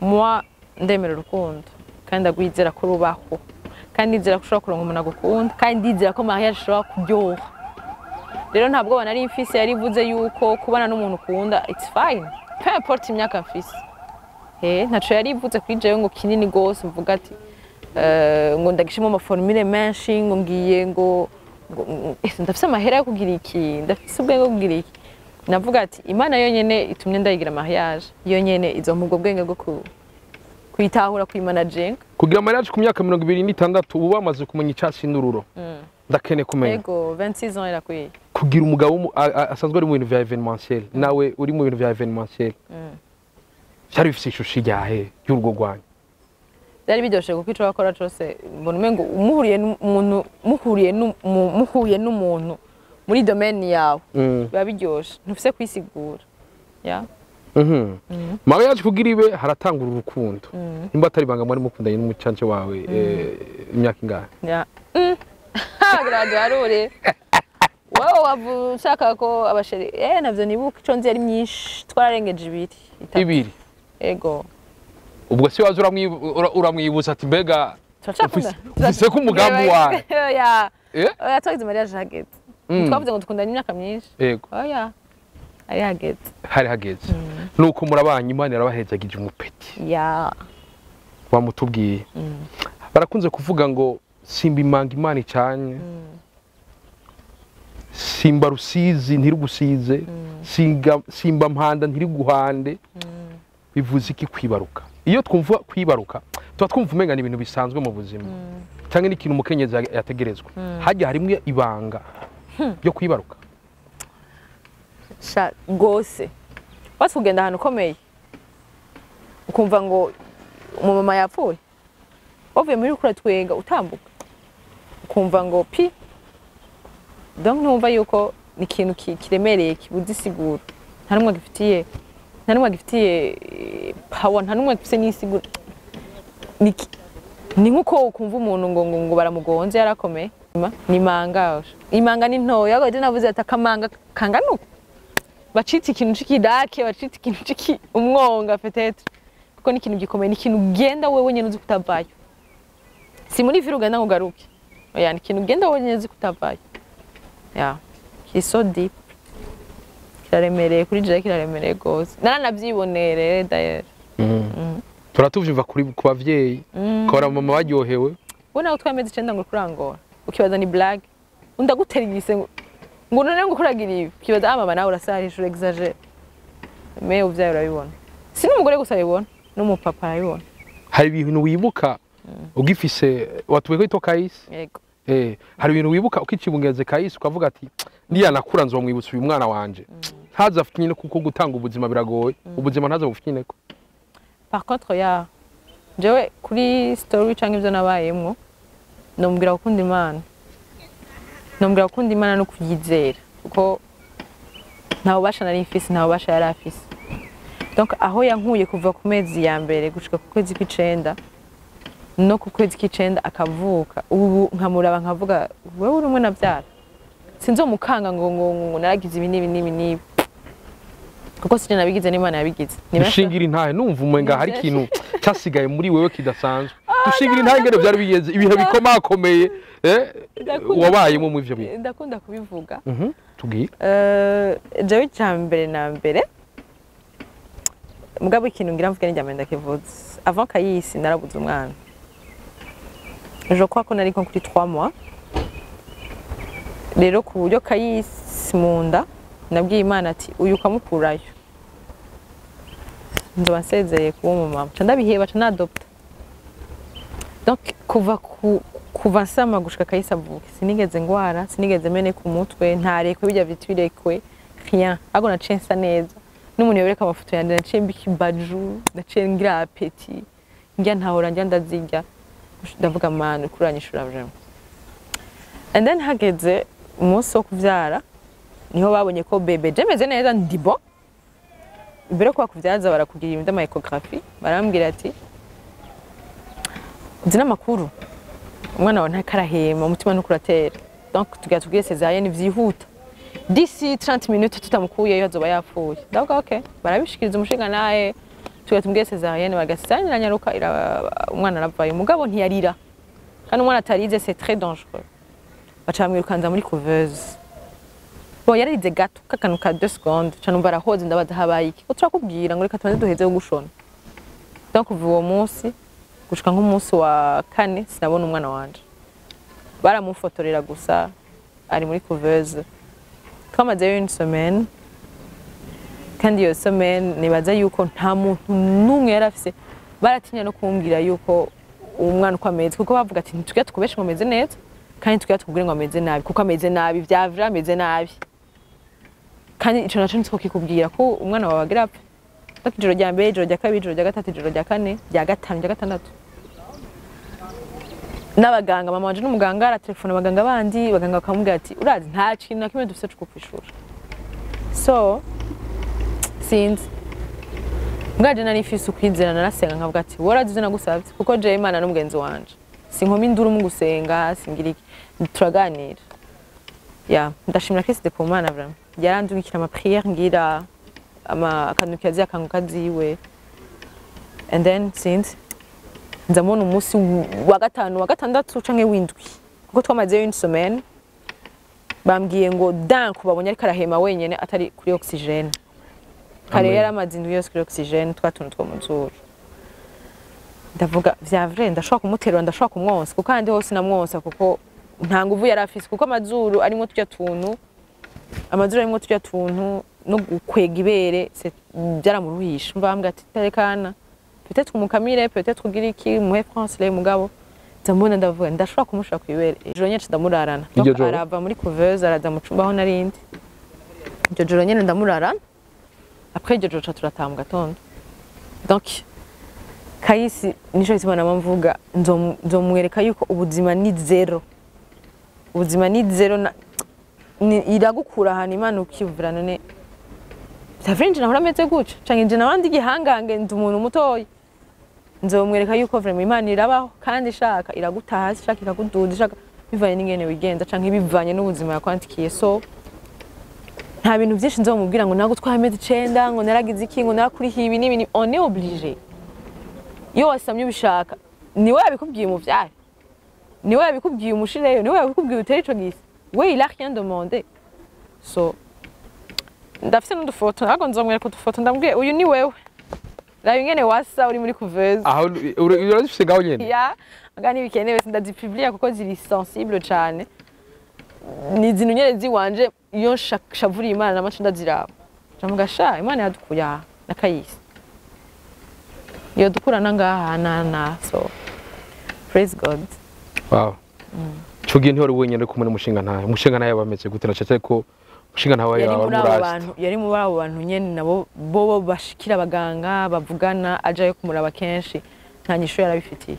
Moi ndemera urukundo kandi ndagwizera ko rubaho. Kandi ndizera ko ushobora kuronka umuntu agukunda, kandi ndizera ko mariage ishobora kuryoha. Rero ntabwo banari mfise yari ivuze yuko kubana n'umuntu ukunda it's fine. Peu importe imyaka mfise. Ntaco yari ivuze kuri jewe ngo kinini gose mvuga ati ngo ndagishimo ama formule menshi ngo ngiye ngo ndafise amahera yo kugira iki, ndafise ubwenge bwo kugira iki. Navuga ati Imana yonyene itumye ndayigira mariage, yonyene izompa ubwo bwenge bwo kuyitahura, kuyimanaginga. Kugira mariage ku myaka 26 ubu bamaze kumenya icasi n'ururo. Ndakene kumenya. Ego 26 ans irakwiye. Kugira umugabo asanzwe ari mu bintu vya événementiel, nawe uri mu bintu vya événementiel. Byari bifise ishusho ryahe y'urugo rwanyu? Byari biryoshe kuko ico bakora cose mbona umengo umuhuriye n'umuntu, muhuye n'umuntu muri domaine yawe. Biba biryoshe, ntufise kwisigura. Ya. Mariage kugira ibe haratangura urukundo. Nimba atari banga mwari mukundanye n'umucance wawe imyaka ingahe? Ya. Graduarure. Wowe wavushaka ko abasheri navyo nibuka ico nzi ari myinshi, twararengeje ibiri. Ibiri. Ego. Ubwo si waza uramwibutsa ati mbega ufise ko umugambi wawe. Ya. Oya twagize mariage hageze. Twavuze ngo dukundanye imyaka myinshi. Ego. Oya. Hari hageze. Hari hageze. Nuko murabanye Imana yarabahezagije umupeti. Ya. Wamutubwiye. Barakunze kuvuga ngo simba imanga Imana icanye. Simba rusizi ntirigusize. Simba mpanda ntiriguhande. Bivuze iki kwibaruka? Iyo twumva kwibaruka, tuba twumva umenga ni ibintu bisanzwe mu buzima, cyangwa ni ikintu umukenyezi yategerezwa. Hajya harimwo ibanga ryo kwibaruka. Sha gose, wasi kugenda ahantu ukomeye ukumva ngo umumama yapfuye, wavuye muri kura twenga, utambuka ukumva ngo pi. Donc ntumva yuko ni ikintu kiremereye kibuze isiguro. Nta n'umwe agifitiye, nta n'umwe agifitiye power, nta n'umwe agifise n'isiguro. Ni nkuko ukumva umuntu ngo baramugonze yarakomeye. Ni manga, imanga ni ntoya. Ahubwo je navuze ati akamanga kangana uku, bacitse ikintu c'ikidake, bacitse ikintu c'iki umwonga peut-être, kuko ni ikintu gikomeye, ni ikintu ugenda wewe nyene uzi kutavayo. Si muri ville ugenda ngo ugaruke, oya, ni ikintu ugenda wowe nyene uzi kutavayo. Ya, kiri so deep, kiraremereye kuri jewe, kiraremereye gose, naranavyiboneye d'ailleurs. Turatuvyumva kuri ku bavyeyi, ukabona mama baryohewe. Wowe nawe utwaye amezi 9 ngo kurangora, ukibaza ni blague, undi agutera igise ngo none ngo kuragira ibi, ukibaza ah mama, nawe urasarisha, urexagère. Mais uvyaye urabibona, si n'umugore gusa abibona, n'umupapa arabibona. Hari ibintu wibuka ugifise, watuye ko yitwa Kayisi? Yego. Hari ibintu wibuka ukicibungeze Kayisi, ukavuga ati niya nakura nzomwibutsa uyu mwana wanje ntaza afunyine, kuko gutanga ubuzima biragoye, ubuzima ntaza bufunyine ko? Par contre ya, jewe kuri story canke ivyo nabayemwo, nomubwira gukunda Imana, nomubwira gukunda Imana no kuyizera, kuko nta bubasha nari mfise, nta bubasha yari afise. Donc aho yankuye kuva ku mezi ya mbere gushika ku kwezi kw'icenda, no ku kwezi kw'icenda akavuka, ubu nkamuraba nkavuga wewe uri umwe navyara, sinzomukanga ngo naragize ibi n'ibi n'ibi n'ibi, kuko sije nabigize, n'Imana yabigize. Ni benshi- Dushingira intahe, numva umenga hari ikintu cyasigaye muri wewe kidasanzwe. Dushingira intahe ingene byari bigeze, ibihe bikomakomeye wabayemo muri ivyo bihe. Ndakunda kubivuga. Tubwire. Jewe icya mbere na mbere, mugabo ikintu ngira mvuge n'ijya mbere ndakivuze, avant Kayisi narabuze umwana. Je crois ko nari nko kuri 3 mois rero, ku buryo Kayisi mu nda nabwiye Imana ati uyu ukamukurayo nzoba nsezeye kuba umumama, ca ndabiheba, ca nadopta. Donc kuva nsama gushika Kayisi avuke, sinigeze ngwara, sinigeze meneka umutwe, ntarekwe bijya vyitwa irekwe, rien. Ahubwo naciye nsa neza, n'umuntu yobereka amafoto yanjye, naciye mbika ibaju, naciye ngira appétit, ndya ntahora ndya, ndazirya. Ndavuga Mana kuranyishura vraiment. And then hageze umunsi wo kuvyara, niho babonye ko bébé je meze neza, ndi bon. Imbere yo kubakuvyaza barakugira ibintu vy'ama échographie, barambwira ati uzi n'amakuru, umwana wawe ntakarahema, umutima ntukuratera, donc tugira tubwire césarienne vyihuta, d'ici 30 minutes tutamukuyeyo azoba yapfuye. Ndavuga ok, barabishikiriza umushinga naye, tugira tumubwire césarienne, baga césarienne iranyaruka, umwana aravayo, mugabo ntiyarira, kandi umwana atarize c'est très dangereux. Baca bamwirukanza muri couveuse. Bon, yararize gato kakantu ka 2 secondes, ca numva arahoze, ndabaza habaye iki, ngo turakubwira, ngo reka tubanze duheze gushona. Donc kuva uwo munsi gushika nk'umunsi wa kane sinabona umwana wanje, baramufotorera gusa ari muri couveuse. Twamazeyo une semaine, kandi iyo semaine nibaza yuko nta muntu n'umwe yari afise, baratinya no kumbwira yuko uwo mwana uko ameze, kuko bavuga ati ntitujya tukubeshe ngo ameze neza, kandi ntitujya tukubwire ngo ameze nabi, kuko ameze nabi vya vrai, ameze nabi. Kandi ico naco ntitwokikubwira ko umwana wawe agira apfe. Donc ijoro rya mbere, ijoro rya kabiri, ijoro rya gatatu, ijoro rya kane, rya gatanu, rya gatandatu, n'abaganga, mama wanje n'umuganga, aratelefona abaganga bandi, abaganga bakamubwira ati urazi nta kintu na kimwe dufise co kukwishura. So sinzi, mbwaje nari mfise ukwizera, narasenga nkavuga ati wowe urazi ivyo nagusavye, kuko jewe Imana n'umugenzi wanje, sinkoma induru mu gusenga, singira iki, turaganira. Ya, ndashimira Christ ku Mana, vraiment yarandungikira ama prière, ngira ama akandukira ziya kanguka ziwe. And then sinzi, nza mbona umunsi wa gatanu, wa gatandatu canke w'indwi, kuko twamazeyo une semaine, bambwiye ngo danku babonye ariko arahema wenyene, atari kuri oxygène. Kare Amen. Yari amaze indwi yose kuri oxygène, twa tuntu two mu zuru. Ndavuga vya vrai, ndashobora kumuterura, ndashobora kumwonsa, kuko ahandi hose namwonsa kuko nta nguvu yari afise, kuko amazuru arimo turya tuntu, amazuru arimo turya tuntu, no gukwega ibere byaramuruhisha. Umva bambwira ati tekana. Peut-être umukamire, peut-être ugira iki, muhe France le, mugabo ndamubona, ndavuga ndashobora kumushira kwibere. Ijoro nyene ndamurarana. Iryo Donc joro? Arava muri couveuse, araza mu cumba aho narindi. Iryo joro nyene ndamurarana. Après iryo joro ca turataha mu gatondo. Donc Kayisi nico gituma nama mvuga nzomwereka yuko ubuzima ni zéro, ubuzima ni zéro, iragukura ahantu Imana, ukiyumvira none savre nje nahora meze gutyo, canke nje nabandi igihangange, ndi umuntu mutoyi. Nzomwereka yuko vraiment Imana irabaho, kandi ishaka iraguta hasi, ishaka ikakuduza, ishaka bivanye n'ingene wigenza canke bivanye n'ubuzima yakwandikiye. So nta bintu byinshi nzomubwira ngo nagutwaye amezi 9, ngo naragize iki, ngo narakurihiye ibi n'ibi. On est obligé. Iyo wasamye ubishaka, niwe yabikubwiye umuvyare, niwe yabikubwiye umushireyo, niwe yabikubwiye utere ico gisi, we il a rien demandé. So ndafise n'udufoto, ntabwo nzomwereka udufoto, ndamubwiye uyu ni wewe, raba ingene wasa uri muri couveuse. Aho urazifise ngaho nyene? Ya nga ntibikenewe, sindazipublia kuko ziri sensible cane. Ni zino nyene ziwanje, iyo nshavuriye Imana namace ndaziraba, ndavuga sha Imana yadukuye aha nakayisi iyo dukurana ngaha na so praise God. Wow. Ico gihe ntiwari wenyine uri kumwe n'umushinga ntahe? Umushinga ntahe bameze gute, na cyane ko umushinga ntahe Yari yawe muri abo murasta? bantu, yari muri abo bantu nyene nabo bo bashikira abaganga bavugana, ajayo kumuraba kenshi. Nta nyishu yarabifitiye,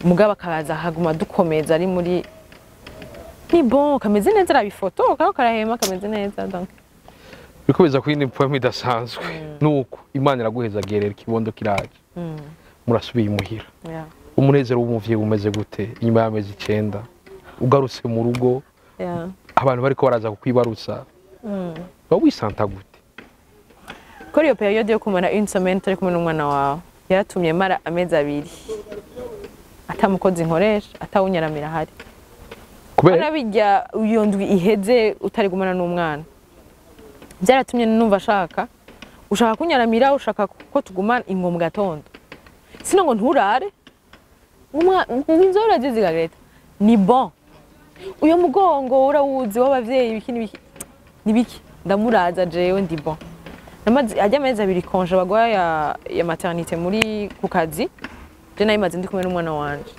mugabo akaza akaguma dukomeza, ari muri ni bon, kameze neza, araba ifoto kako karahema, kameze neza, donc. Bikomeza ku yindi poem idasanzwe, nuko Imana iraguhezagiye rero, ikibondo kiraje, murasubiye imuhira. Umunezero w'umuvyeyi umeze gute inyuma y'amezi 9 ugarutse mu rugo? Abantu bariko baraza kukwibarutsa, uba wisanta gute? Kuri iyo période yo kumara une semaine turi kumwe n'umwana wawe, yaratumye mara amezi 2 atamukozi nkoresha, atawunyaramira ahari. Kubera? Kubera bijya iyo ndwi iheze utari gumana n'umwana, byaratumye numva ashaka, ushaka kunyaramira, ushaka ko tugumana ingo mu gatondo, sino ngo nturare inzora zizigareta ni bon, uyo mugongo urawuzi w'abavyeyi, ibiki n'ibiki nibiki, ndamuraza jewe ndi bon. Namaze ajya amezi 2 congé baguha ya maternité muri ku kazi, je nayimaze ndi kumwe n'umwana wanje.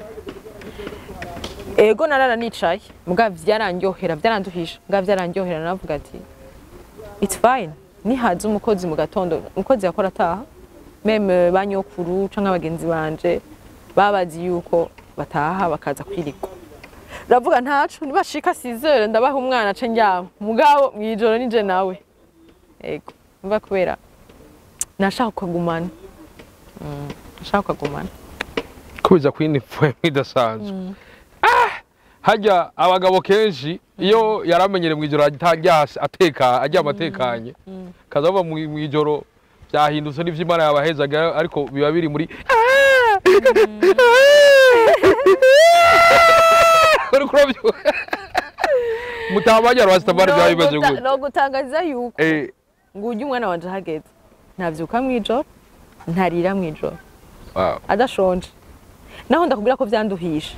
Ego narara nicaye, muga vyaranryohera, vyaranduhisha, muga vyaranryohera. Navuga ati it's fine, nihaza umukozi mu gatondo, umukozi yakora ataha, même ba nyokuru canke abagenzi banje babazi yuko bataha bakaza kwirigwa. Ndavuga ntaco, nibashika 6h ndabaha umwana ace ndyama, mugabo mwijoro nije nawe. Ego mva kubera nashaka kugumana, nashaka kugumana. Kubiza ku yindi poem idasanzwe. Hajya abagabo kenshi iyo yaramenyere mw'ijoro atajya ateka, aryama atekanye, kaza bava mw'ijoro byahindutse, n'ivyo Imana yabahezaga, ariko biba biri muri uriko urabyumva, mutabanya Rastafari, byaba bimeze gute? No gutangaza yuko ngo ujye umwana wanje ahageze ntavyuka mw'ijoro, ntarira mw'ijoro, adashonje. Naho ndakubwira ko vyanduhisha,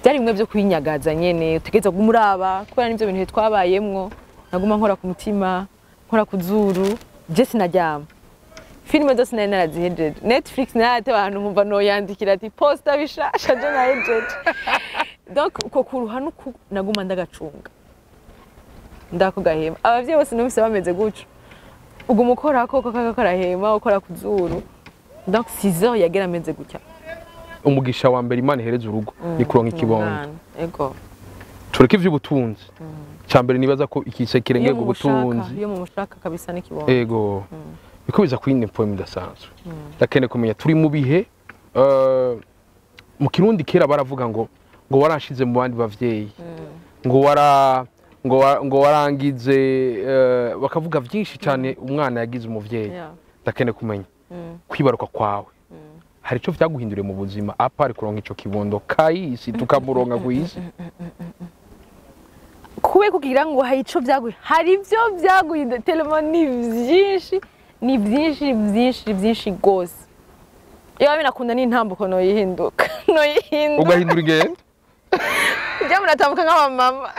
byari bimwe byo kwinyagaza nyene, utegereza kumuraba kubera nivyo bintu twabayemwo. Naguma nkora ku mutima, nkora ku zuru, je sinaryama. Filime zose nari narazihejeje, Netflix narate abantu nkumva noyandikira ati posta bishasha, je nahejeje. Donc uko kuruha nuku naguma ndagacunga, ndako gahema. Abavyeyi bose numvise bameze gutyo, uguma ukora ko kaka karahema, ukora ku zuru. Donc 6 heures yagera ameze gutya. Umugisha wa mbere Imana ihereza urugo ni kuronka ikibondo. Umwana, ego. Tureke ivy'ubutunzi, cya mbere nibaza ko ikise kirengera Iyo mumushaka, ubutunzi. Iyo mumushaka kabisa n'ikibondo. Ego, bikubiza ku yindi poem idasanzwe, ndakeneye kumenya, turi mu bihe mu Kirundi kera baravuga ngo warashize mu bandi bavyeyi, ngo wara ngo ngo warangize, bakavuga byinshi cyane umwana yagize umuvyeyi. Ndakeneye kumenya, kwibaruka kwawe hari icyo vyaguhinduriye mu buzima, à part kuronka ico kibondo Kayisi, tukamuronka ku isi? Kube kugira ngo hari ico vyaguye, hari ivyo vyaguye tellement, ni vyinshi, ni byinshi byinshi byinshi gose. Iyo binakunda n'intambuko noyihinduka, noyihinduka. Ugahindura ingendo. Ujya muratambuka nk'abamama.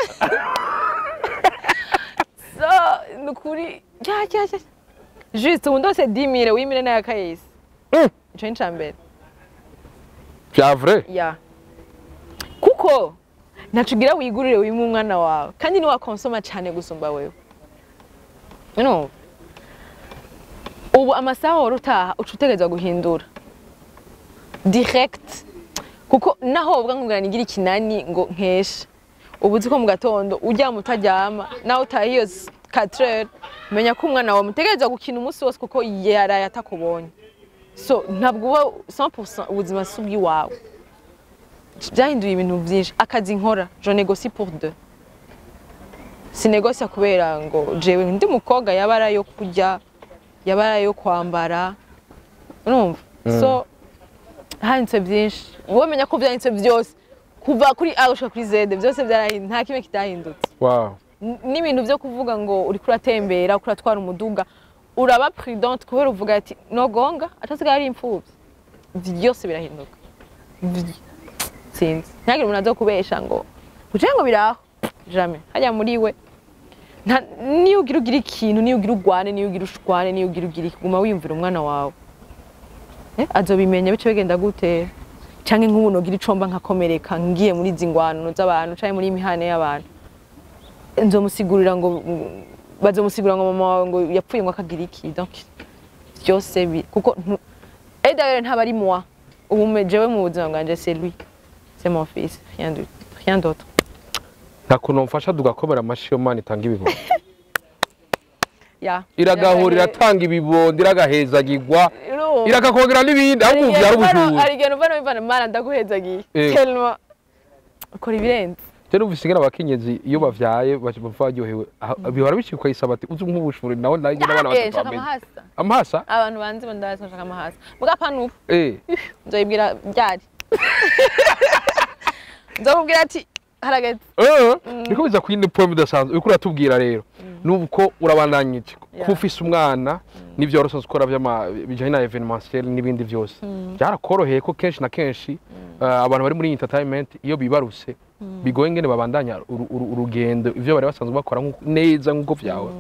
So ni ukuri, cya cya cya juste ubu ndose 10 000 wimire n'aya Kayisi. Ico ni icambere. Vya vrai? Ya, kuko ntaco ugira wigurire wime umwana wawe, kandi niwakonsoma cane gusumba wewe. No, ubu amasaha wari utaha, uca utegerezwa guhindura direct, kuko naho wovuga ngo ngira nigire ikinani ngo nkeshe, ubu uzi ko mu gatondo uryama utaryama, nawe utaha iyo 4 heures, menya ko umwana wawe mutegerezwa gukina umunsi wose, kuko yaraye atakubonye. So ntabwo uba 100%, ubuzima si ubw'iwawe. Byahinduye ibintu byinshi. Akazi nkora, je négocie pour deux, sinegosia kubera ngo jewe ndi mukobwa, yaba ari ayo kurya, yaba ari ayo kwambara, urumva? So handitse byinshi, wowe menya ko byanditse byose kuva kuri A gushika kuri Z, byose byarahindutse, nta kimwe kitahindutse. N'ibintu byo kuvuga ngo uriko uratembera, uriko uratwara umuduga, uraba prudente kubera uvuga ati nogonga atasigaye ari imfuvyi. Byose birahinduka. Sinzi, ntihagire umuntu aza kubesha ngo kugira ngo biraho, jamais. Hajya muri we niyo ugira ugira ikintu, niyo ugira urwane, niyo ugira ushwane, niyo ugira ugira iki, guma wiyumvira umwana wawe. Azobimenya bice bigenda gute? Canke nk'ubu nogira icomba nkakomereka ngiye muri izi ngwano z'abantu canke muri imihane y'abantu, nzomusigurira ngo, bazomusigurira ngo mama wawe ngo yapfuye ngo akagira iki? Donc byose kuko et d'ailleurs ntaba ari moi ubu jewe mu buzima bwanje, c'est lui, c'est mon fils, rien du rien d'autre. Nta kuntu mfasha tugakomera amashi yo Mana itanga ibibondo? Ya. Iragahora iratanga ibibondo, iragahezagirwa, irakakongera n'ibindi aho umuvyara ubujura. Hari igihe numva numva Mana ndaguhezagiye tellement ukora ibirenze. Je numvise ingene abakenyezi iyo bavyaye bumva baryohewe. Bihora bishika ukayisaba ati uzi nk'ubushuri nawe nanjye n'abana batatu Nshaka bameze. Amahasa. Amahasa. Abantu banzi bandazi, nshaka amahasa muga pana ubu. Nzoyibwira ryari? Nzomubwira ati harageze. Niko biza ku yindi point idasanzwe uriko uratubwira rero, nuko urabandanyije kuba ufise umwana n'ivyo wari usanzwe ukora bijanye na événementiel n'ibindi byose, byarakoroheye ko kenshi na kenshi abantu bari muri entertainment iyo bibaruse bigoye ingene babandanya urugendo ivyo bari basanzwe bakora neza nk'uko vyawe.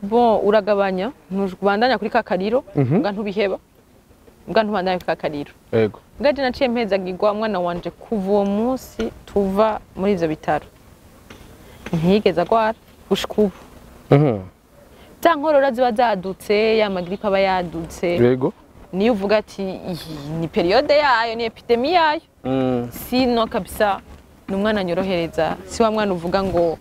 Bon, uragabanya, ntubandanya kuri ka kariro, mbwa ntubiheba, mbwa ntubandanya kuri ka kariro. Mbwa je naciye mpezagirwa umwana wanje, kuva uwo munsi tuva muri ivyo bitaro ntiyigeze agwara gushika ubu. Za nkorora ziba zadutse, ya ma grippe aba yadutse, niyo uvuga ati iyi ni période yayo, ni épidémie yayo. Sino kabisa ni umwana anyorohereza, si wa mwana uvuga ngo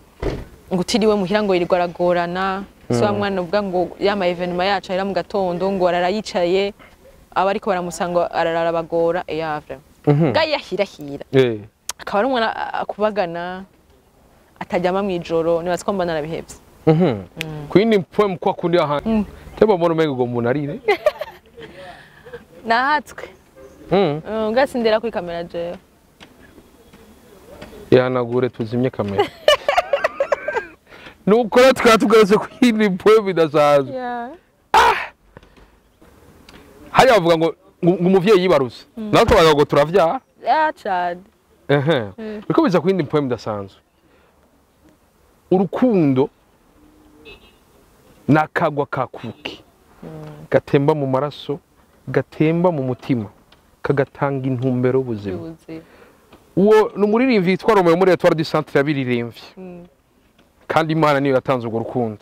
utiriwe muhira ngo yirirwa aragorana, si wa mwana uvuga ngo ya ma événement yacu ahera mu gatondo ngo arara yicaye, aba ariko baramusanga ararara bagora eya, vraiment. Bwa yahirahira akaba ari umwana akubagana, ataryama mw'ijoro, nibaza ko mba narabihevye. Ku yindi point kwa kundi ahantu teba mbona umengo ngo umuntu arire. Nahatswe. Ngasindera kuri kamera jewe. Ihanagure tuzimye kamera. Nuko rero tukaba tugarutse ku yindi point bidasanzwe. Hariya bavuga ngo umuvyeyi yibarutse natwe bavuga ngo turavyara. Ya, cane. Ehe, biriko biza ku yindi point bidasanzwe. Urukundo n'akagwa ka kuki gatemba mu maraso, gatemba mu mutima, kagatanga intumbero y'ubuzima. Y'ubuzima. Uwo ni umuririmbyi yitwa Romeo muri Etoile du Centre yabiririmbye. Kandi Imana niyo yatanze urwo rukundo.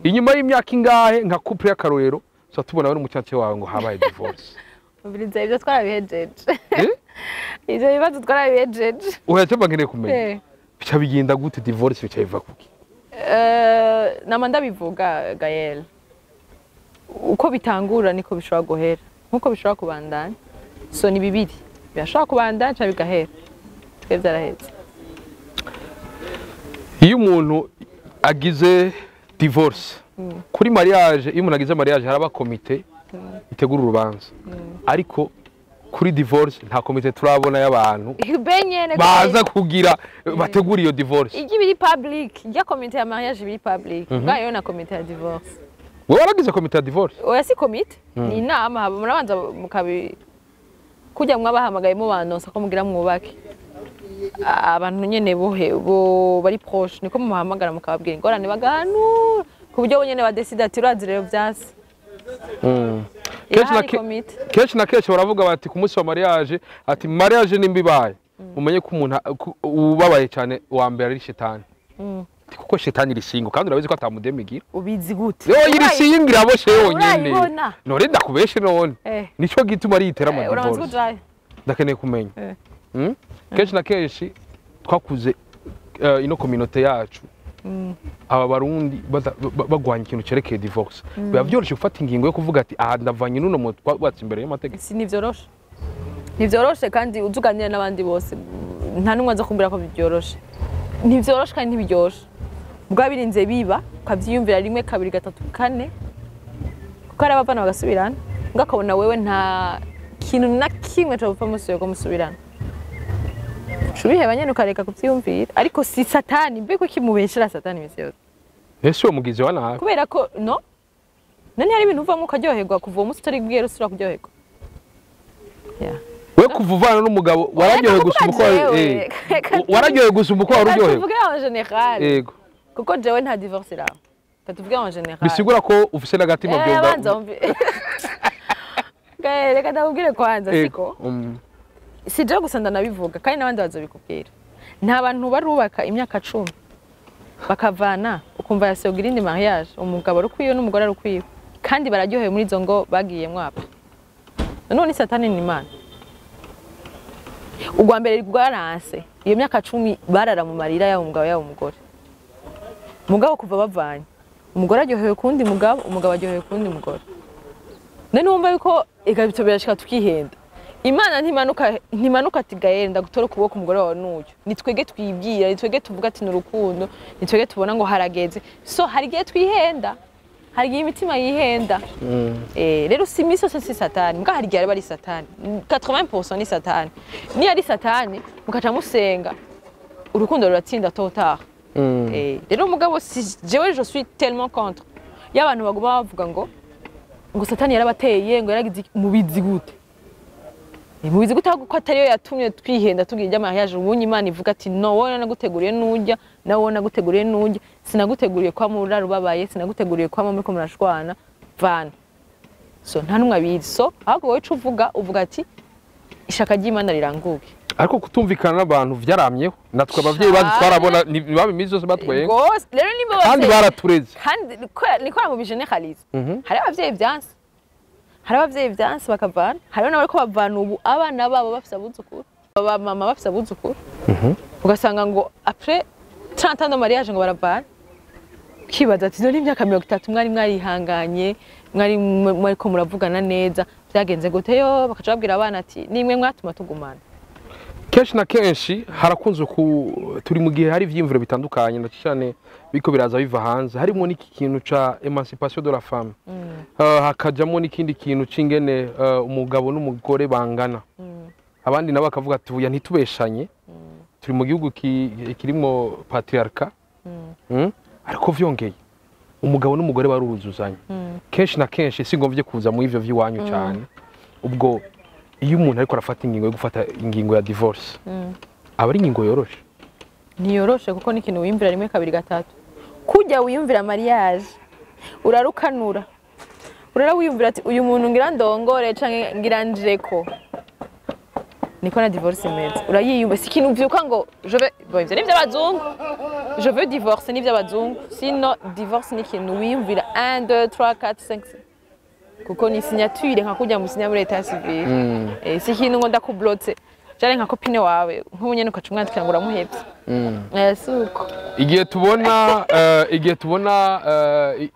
Inyuma y'imyaka ingahe nka couple y'akarorero tuba tubona we n'umucancuro wawe ngo habaye divorce. Umviriza, ibyo twarabihejeje. Eh? Ibyo bibazo twarabihejeje. Oya, cyangwa nkeneye kumenya bica bigenda gute divorce, bica biva kuki? Nama ndabivuga, Gael, uko bitangura niko bishobora guhera, nkuko bishobora kubandanya. So ni bibiri, birashobora kubandanya cyangwa bigahera. Twe byarahetse. Iyo umuntu agize divorce, kuri mariage, iyo umuntu agize mariage haraba komite itegura urubanza, ariko kuri divorce nta komite turabona y'abantu be nyene baza kugira bategura iyo divorce. Ijya ibiri public, ijya komite ya mariage ibiri public, ubwayo na komite ya divorce. Wowe waragize komite ya divorce? Oya, si komite, ni inama. Haba murabanza mukabi kujya mwabahamagaye mubanonsa ko mugira mwubake. Abantu nyene bohe bo bari proche niko mubahamagara, mukababwira ingorane, bagahanura ku buryo bo nyene badesida ati urazi rero vyase. Kenshi na Irahari komite. Kenshi na kenshi baravuga bati ku munsi wa mariage, ati mariage nimba ibaye, umenye ko umuntu ubabaye cyane wa mbere ari shetani. Ati kuko shetani iri single, kandi urabizi ko atamudemi igira. Ubizi gute? Yo, iri single, iraboshe yonyene. Urayibona? None ndakubeshe none? Nico gituma ari itera ama Urabanza divorce. kujayo. Ndakeneye kumenya. Kenshi na kenshi twakuze ino communauté yacu, aba Barundi bagwanya ikintu cerekeye divorce. Biba vyoroshe gufata ingingo yo kuvuga ati aha ndavanye n'uno muntu twubatse imbere y'amategeko? Si, ntivyoroshe, ntivyoroshe, kandi uza uganira n'abandi bose, nta n'umwe aza kumbwira ko byoroshe. Ntivyoroshe kandi ntibiryoshe. Bwa birinze biba, ukavyiyumvira rimwe, kabiri, gatatu, kane, kuko hari abavana bagasubirana, mbwa akabona wewe nta kintu na kimwe copfa musubiye ko musubirana. Uca ubiheba nyene, ukareka kuvyiyumvira. Ariko si satani. Mbe kuki mubeshera satani imisi yose? Ese uwo mugizi wa nabi? Kubera ko no none hari ibintu uvamo ukaryoherwa, kuva uwo munsi utari bwiyere usubira kuryoherwa. Yeah. We kuva uvana n'umugabo wararyohewe gusumba uko wararyohewe gusumba uko wari uryohewe? Tuvuge en général. Yego. Kuko jewe nta divorce iraho. Tuvuge en général. Bisigura ko ufise n'agatima byumva. Banza wumve. Gae, reka ndakubwire kwanza, siko? Si jewe gusa ndanabivuga, kandi n'abandi bazobikubwira. Nta bantu barubaka imyaka 10 bakavana, ukumva yasoga irindi mariage, umugabo ari ukwiwe n'umugore ari ukwiwe, kandi bararyohewe muri izo ngo bagiyemwo apa. None ni satani, ni Imana? Ubwa mbere rwaranse, iyo myaka 10 barara mu marira, yaba umugabo yaba umugore. Mugabo kuva bavanye, umugore aryohewe kundi mugabo, umugabo aryohewe kundi mugore. None wumva yuko ega bito birashika tukihenda. Imana ntimanuka, ntimanuka ati: "Gael, ndagutora ukuboko, umugore wawe n'uyu." Ni twege twibwira, ni twege tuvuga ati ni urukundo, ni twege tubona ngo harageze. So hari igihe twihenda, hari igihe imitima yihenda. Rero si imisi yose si satani, mbwa hari igihe aba ari satani. 80% ni satani. Niyo ari satani, mukaca musenga, urukundo ruratsinda tôt ou tard. Rero mugabo si jewe, je suis tellement contre iyo abantu baguma bavuga ngo satani yarabateye, ngo yaragize iki. Mubizi gute? Mubizi gute ahubwo ko atariyo yatumye twihenda tugira ibya mariage? Ubunye Imana ivuga ati: "No, wowe naguteguriye nujya, nawe wowe naguteguriye nujya, sinaguteguriye kwa murara ubabaye, sinaguteguriye kwa muriko murashwana vana." So nta numwe abizi. So ahubwo wowe ico uvuga, uvuga ati ishaka ry'Imana riranguke. Ariko kutumvikana n'abantu vyaramyeho, natwe abavyeyi bacu twarabona ntibaba iminsi yose batwenga. Gose rero nimba kandi baratureze. Kandi niko mu bigeneralize. Hari abavyeyi vyanse, hari abavyeyi vyanse bakavana, hariho n'abariko bavana ubu abana babo bafise abuzukuru, aba mama bafise abuzukuru, ugasanga ngo après 30 ans de mariage ngo baravana. Ukibaza ati none imyaka 30 mwari mwarihanganye, mwari mwariko muravugana neza, vyagenze gute? Yo bakaca babwira abana ati nimwe mwatuma tugumana. Kenshi na kenshi harakunze ku turi mu gihe hari ivyiyumviro bitandukanye, na cyane biko biraza biva hanze, harimo n'iki kintu ca émancipation de la femme, hakajamo n'ikindi kintu c'ingene umugabo n'umugore bangana. Abandi nabo bakavuga ati buya ntitubeshanye, turi mu gihugu kirimo patriarcat. Ariko vyongeye umugabo n'umugore baruzuzanya kenshi na kenshi. Singomvye kuza mu ivyo vy'iwanyu cyane. Ubwo iyo umuntu ariko arafata ingingo yo gufata ingingo ya divorce, aba ari ingingo yoroshe? Ntiyoroshe, kuko ni ikintu wiyumvira rimwe, kabiri, gatatu. Kujya wiyumvira mariage, urarukanura, urara wiyumvira ati uyu muntu ngira ndongore canke ngira njeko. Niko na divorce imeze, urayiyumva. Si ikintu uvyuka ngo je vais. Bon, ivyo ni ivy'abazungu, "je veux divorce" ni ivy'abazungu. Sino divorce ni ikintu wiyumvira 1 2 3 4 5, kuko ni signature nka kujya musinya muri état civil. Si ikintu ngo ndakublotse jare nka copine wawe nk'ubu nyene, ukaca umwandikira ngo uramuhevye. Si uko. Igihe tubona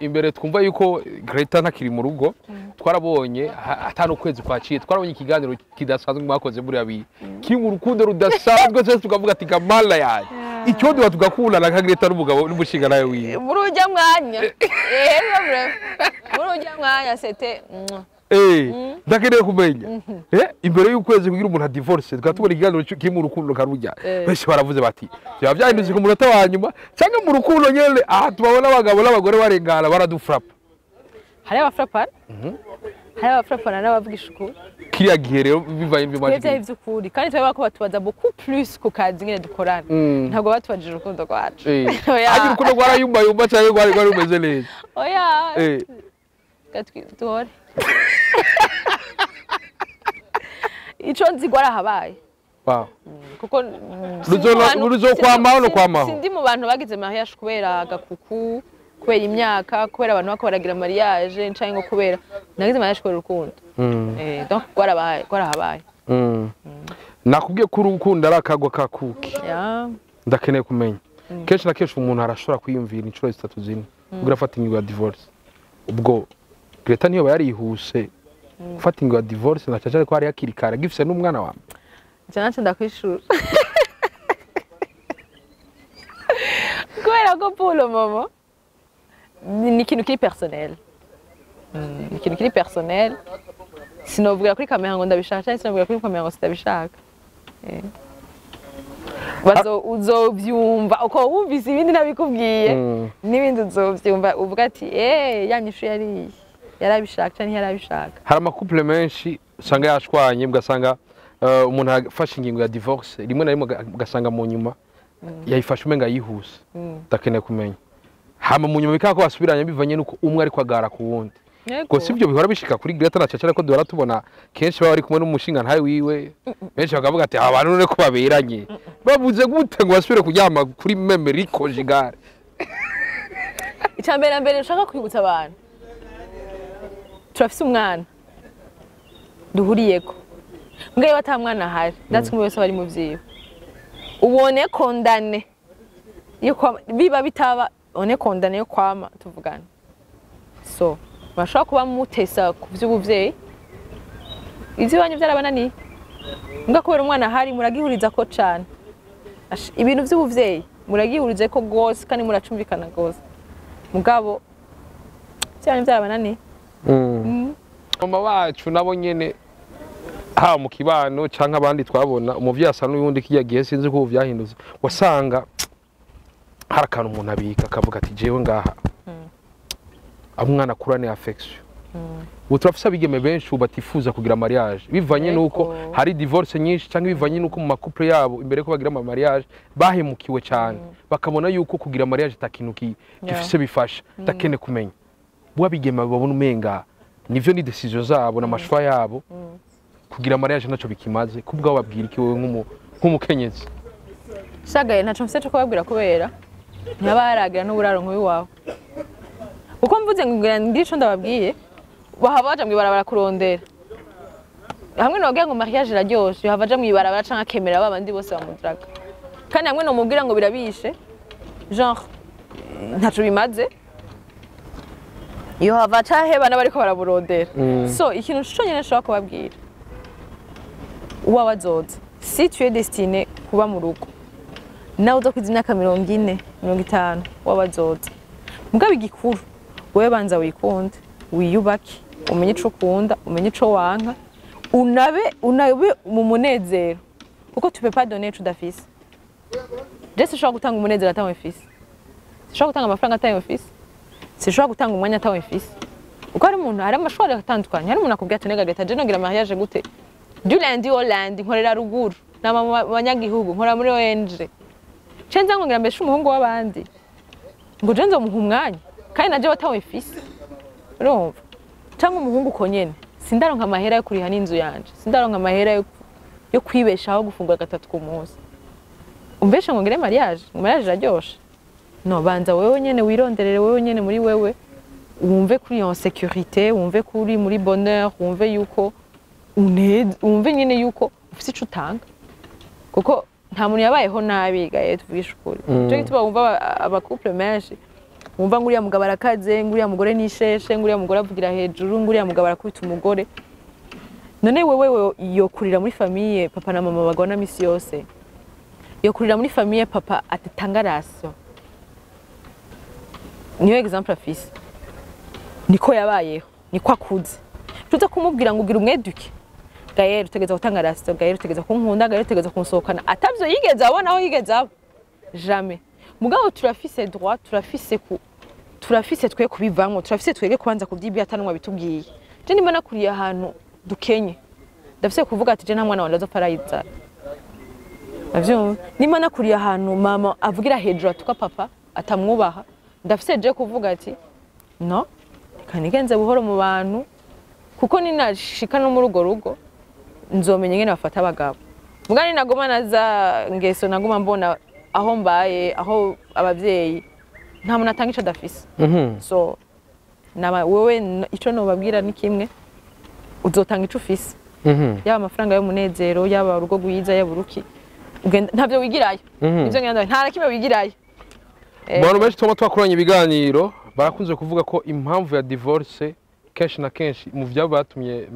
imbere twumva yuko Greta ntakiri mu rugo, twarabonye atanu ukwezi kwaciye, twarabonye ikiganiro kidasanzwe mwakoze muri abiri kiri mu rukundo rudasanzwe, twese tukavuga ati gamala yaje icyo duha tugakundana nka Greta n'umugabo n'umushinga nawe wiwe. Muri ujya mwanya, muri ujya mwanya c'était mwah. Ndakeneye kumenya, imbere y'ukwezi kugira umuntu adivorce, tukaba tubona ikiganiro kiri mu rukundo karujya, benshi baravuze bati byaba byahindutse ku munota wa nyuma, cyangwa mu rukundo nyene aha tubabona abagabo n'abagore barengana baradufrapa. Hari abafrapana, hari abafrapana n'abavugisha ukuri. Kiriya gihe rero bivaye n'ibyo twebwe mwaje ivy'ukuri, kandi twebwe ko batubaza beaucoup plus ku kazi nyene dukorana, ntabwo batubajije urukundo rwacu. Oya. Hajya urukundo rwarayumbayumba cyangwa rwari rumeze neza? Oya. Duhore ico nzi gwarahabaye. Wow. Kuko Ruzokwamaho no kwamaho. Sindi mu bantu bagize mariage kubera agakuku, kubera imyaka, kubera abantu bako baragira mariage, canke ngo kubera nagize mariage kubera urukundo. Donc gwarabaye, gwarahabaye. Nakubwiye ko urukundo ari akagwa kakuki. Yeah. Ndakeneye kumenya. Kenshi na kenshi umuntu arashobora kwiyumvira inshuro zitatu zine kugira afata ingingo ya divorce. Ubwo Greta niyo yarihuse gufata ingingo ya divorce, na cyane ko hari hakiri kare gifise n'umwana wa mbere. Jana ndakwishura. Kubera ko pour le moment ni ikintu kiri personnel. Ni ikintu kiri personnel. Sinovuga kuri kamera ngo ndabishaka cyangwa sinovuga kuri kamera ngo sitabishaka. Bazo uzovyumva uko wumvise ibindi nabikubwiye, n'ibindi uzovyumva uvuga ati ya nyishu yari yarabishaka cyangwa ntiyarabishaka. Hari ama couple menshi usanga yashwanye, ugasanga umuntu afashe ingingo ya divorce rimwe na rimwe ugasanga mu nyuma yayifashe umenga yihuse. Ndakeneye kumenya hama mu nyuma bikaba ko basubiranye bivanye nuko umwe ariko agara ku wundi. Ngo sibyo bihora bishika kuri Greta na Caca, ko duhora tubona kenshi baba bari kumwe n'umushinga ntawe wiwe, benshi bakavuga ati abantu none ko baberanye bavuze gute ngo basubire kuryama kuri même lit conjugal. Icya mbere na mbere nshaka kwibutsa abantu, turafise umwana duhuriyeko, mbwa iyo ata mwana ahari ndatse umwe wese aba ari mu vyiwe, ubone condamné yo kwama, biba bitaba one condamné yo kwama tuvugana. So bashobora kuba mutesa ku vy'ubuvyeyi, ivy'iwanyu vyarabananiye, mbwa kubera umwana ahari muragihuriza ko cane. Ibintu vy'ubuvyeyi muragihurize ko gose kandi muracumvikana gose, mugabo ivy'iwanyu vyarabananiye. Mama wacu nabo nyene ha mu kibano canke abandi twabona umuvyeyi asa n'uyundi kirya gihe, sinzi ko ubu vyahindutse, wasanga hari akantu umuntu abika akavuga ati jewe ngaha umwana akurane affection. Ubu turafise abigeme benshi ubu batifuza kugira mariage bivanye nuko hari divorce nyinshi, canke bivanye nuko mu ma couple yabo imbere ko bagira ama mariage bahemukiwe cyane, bakabona yuko kugira mariage ata kintu gifise bifasha. Ndakene kumenya bo abigeme babona umenga nivyo ni décision zabo n'amashwa yabo, kugira mariage ntaco bikimaze. Kubwaho babwira iki wewe nk'umukenyezi? Shagaye ntaco mfise co kubabwira kubera ntaba haragira n'uburaro nk'uwiwawe. Uko mvuze ngo ngira ngire ico ndababwiye, bahava baja mw'ibarabara kurondera. Hamwe nobabwira ngo mariage iraryoshe, yohava aja mw'ibarabara canke akemera ba bandi bose bamudraga. Kandi hamwe nomubwira ngo birabishe, genre ntaco bimaze, yohava aca aheba n'abariko baraburondera. So ikintu conyene nshobora kubabwira, uwawe azoza, si tu es destiné kuba mu rugo, nawe uza kwiza imyaka 40, 50, uwawe azoza. Mugabo igikuru, wewe banza wikunde, wiyubake, umenye ico ukunda, umenye ico wanka, unabe mu munezero, kuko tu peux pas donner ico udafise. Je sinshobora gutanga umunezero atawe mfise, sinshobora gutanga amafaranga atawe mfise, sinshobora gutanga umwanya atawe mfise. Uko hari umuntu, hari amashuri atandukanye, hari umuntu akubwira ati nega Greta, je nogira mariage gute? Du lundi au lundi nkorera ruguru, nama mu banyagihugu, nkora muri ONG. Cenza ngo ngira mbeshe umuhungu w'abandi, ngo je nzomuha umwanya kandi naje watawe mfise. Urumva? Cyangwa umuhungu uko nyene, sindaronka amahera yo kuriha n'inzu yanje, sindaronka amahera yo kwibeshaho, gufungura gatatu ku munsi. Umbeshe ngo ngire mariage, ngo mariage iraryoshe. No, banza wewe nyene wironderere, wewe nyene muri wewe, wumve kuri en sécurité, wumve kuri muri bonheur, wumve yuko wumve nyene yuko ufise ico utanga. Kuko nta muntu yabayeho nabi gaye, tuvugisha ukuri. Nico gituma wumva aba couple menshi wumva nguriya mugabo arakaze, nguriya mugore nisheshe, nguriya mugore avugira hejuru, nguriya mugabo arakubita umugore. None wewe yokurira muri famille papa na mama bagona misi yose, yokurira muri famille papa atatanga ration, niyo exemple afise, niko yabayeho, niko akuze. Tuza kumubwira ngo ugira umweduke Gael, utegeza gutanga ration, Gael utegeza kunkunda, Gael utegeza kunsohokana, atavyo yigeze abona aho yigeze aba jamais. Mugabo turafise droit, turafise twe kubivamwo, turafise twege kubanza kuvyibwira atanumwe bitubwiye. Je nimba nakuriye ahantu dukenye, ndafise kuvuga ati je nta mwana wanje azopfa arayizara. Avyumva? Nimba nakuriye ahantu mama avugira hejuru atuka papa atamwubaha, ndafise je kuvuga ati no, Reka nigenze buhoro mu bantu, kuko ninashika no muri urwo rugo nzomenya ingene bafata abagabo. Muga ninaguma naza ngeso naguma mbona aho mbaye, aho abavyeyi, nta muntu atanga ico adafise. So naba wewe ico nobabwira ni kimwe: uzotanga ico ufise, yaba amafaranga y'umunezero, yaba urugo rwiza, yaba uruki. Ugenda ntavyo wigirayo. Ivyo ngenda nta na kimwe wigirayo. Mu bantu benshi tuba twakoranye ibiganiro barakunze kuvuga ko impamvu ya divorce kenshi na kenshi mu byabatumye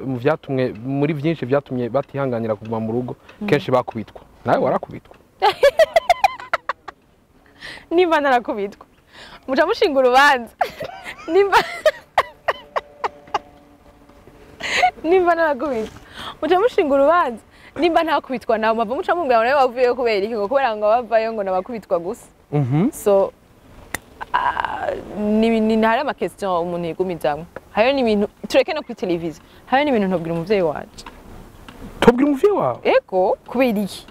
mu vyatumwe muri byinshi byatumye batihanganira kuguma mu rugo, kenshi bakubitwa. Nawe warakubitwa? Nimba narakubitwa, muca mushinga urubanza. Nimba narakubitwa, muca mushinga urubanza. Nimba ntakubitwa nawe, mpava muca mumbwira ngo nawe wavuyeyo kubera iki, ngo kubera ngo bavayo ngo nabakubitwa gusa. So ni hari ama question umuntu yigumizamwo. Hariyo n'ibintu tureke no kuri televiziyo, hariyo n'ibintu ntobwira umuvyeyi wanje. Tubwira umuvyeyi wawe? Ego, kubera iki?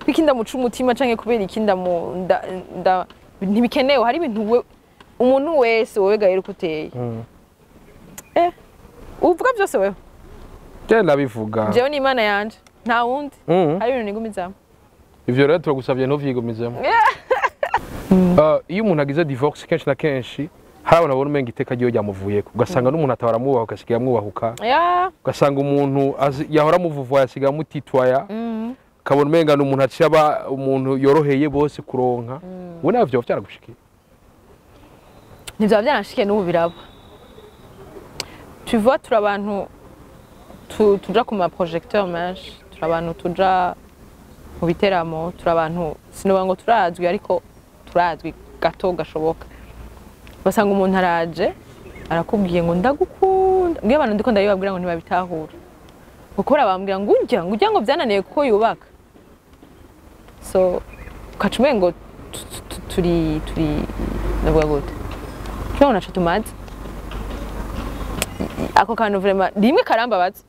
Kuki ndamuca umutima, canke kubera iki nda ntibikenewe. Hari ibintu umuntu wese, wowe Gael, uko uteye, uvuga byose wewe. Je ndabivuga. Jewe ni Imana yanje, nta wundi. Hari ibintu nigumizamwo. Ivyo rero turagusabye ntuvyigumizemo. Iyo umuntu agize divorce, kenshi na kenshi hari abantu babona umenga iteka ryiwe ryamuvuyeko, ugasanga n'umuntu atahora amwubaha agasigaye amwubahuka, ugasanga umuntu yahora amuvuvuye asigaye amutitwaya, ukabona umenga ni umuntu aciye aba umuntu yoroheye bose kuronka. Ubu nawe vyoba vyaragushikiye? Ntibyaba byaranashikiye, n'ubu biraba. Tu vois, turi abantu tuja ku ma projecteur menshi, turi abantu tuja mu biteramo, turi abantu, sinoba ngo turazwi, ariko turazwi gato gashoboka. Basanga umuntu araje arakubwiye ngo ndagukunda. Ngiyo abantu ndiko ndabibabwira ngo ntibabitahura, kuko barabambwira ngo urya, ngo urya, ngo byananiye kuko yubaka. So ukaca umengo turi ndavuga gute, tuba naco tumaze. Ako kantu vraiment rimwe karambabaza,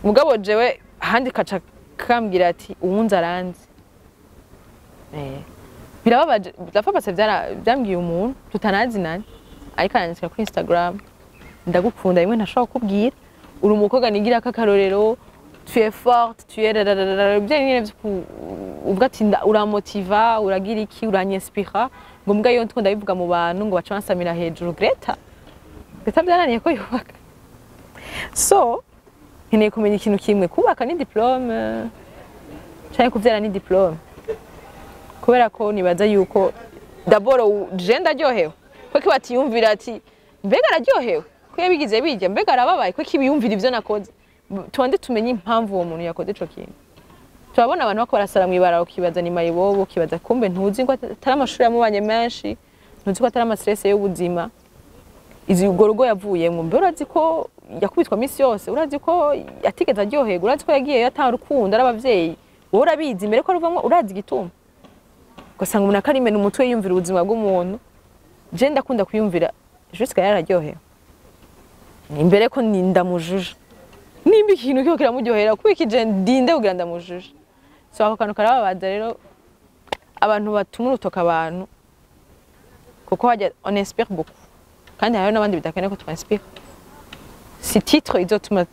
mugabo jewe ahandi kaca kambwira ati uwunzi aranzi. Birababaje. Ndapfa byambwiye umuntu tutanazinanye, ariko arandikira kuri Instagram: "Ndagukunda rimwe ntashobora kukubwira, uri umukobwa nigira ko akarorero, tu es forte, tu es rararara." Bya nyine vyo uvuga ati uramotiva, uragira iki, uranyinspira. Ngo mbwa iyo ndiko ndabivuga mu bantu ngo baca bansamira hejuru. Greta, Greta byananiye ko yubaka. So nkeneye kumenya ikintu kimwe: kubaka ni diplôme canke kuvyara ni diplôme? Kubera ko nibaza yuko d'abord je ndaryohewe, kuko batiyumvira ati mbega araryohewe ko yabigize bijya, mbega arababaye ko kibiyumvira ivyo nakoze. Tubanze tumenye impamvu uwo muntu yakoze ico kintu. Turabona abantu bako barasara mw'ibarabara, ukibaza ni mayibobo, ukibaza kumbe ntuzi ko atari amashuri yamubanye menshi, ntuzi ko atari ama stress y'ubuzima izi urwo rugo yavuyemo. Mbe urazi ko yakubitwa minsi yose? Urazi ko yatigeze aryoherwa? Urazi ko yagiye yataha urukundo ari abavyeyi? Wowe urabizi mbere ko ruvamwo? Urazi igituma? Ugasanga umuntu akarimena umutwe yiyumvira ubuzima bw'umuntu. Je ndakunda kuyumvira jusqu'à yararyohewe imbere ko ni ndamujuje. Nimba ikintu kiba kiramuryohera, kubera iki je ndinde kugira ndamujuje? So ako kantu karababaza rero, abantu batuma urutoka abantu, kuko hajya on inspire beaucoup, kandi hariho n'abandi bidakeneye ko twinspire. Si titre izotuma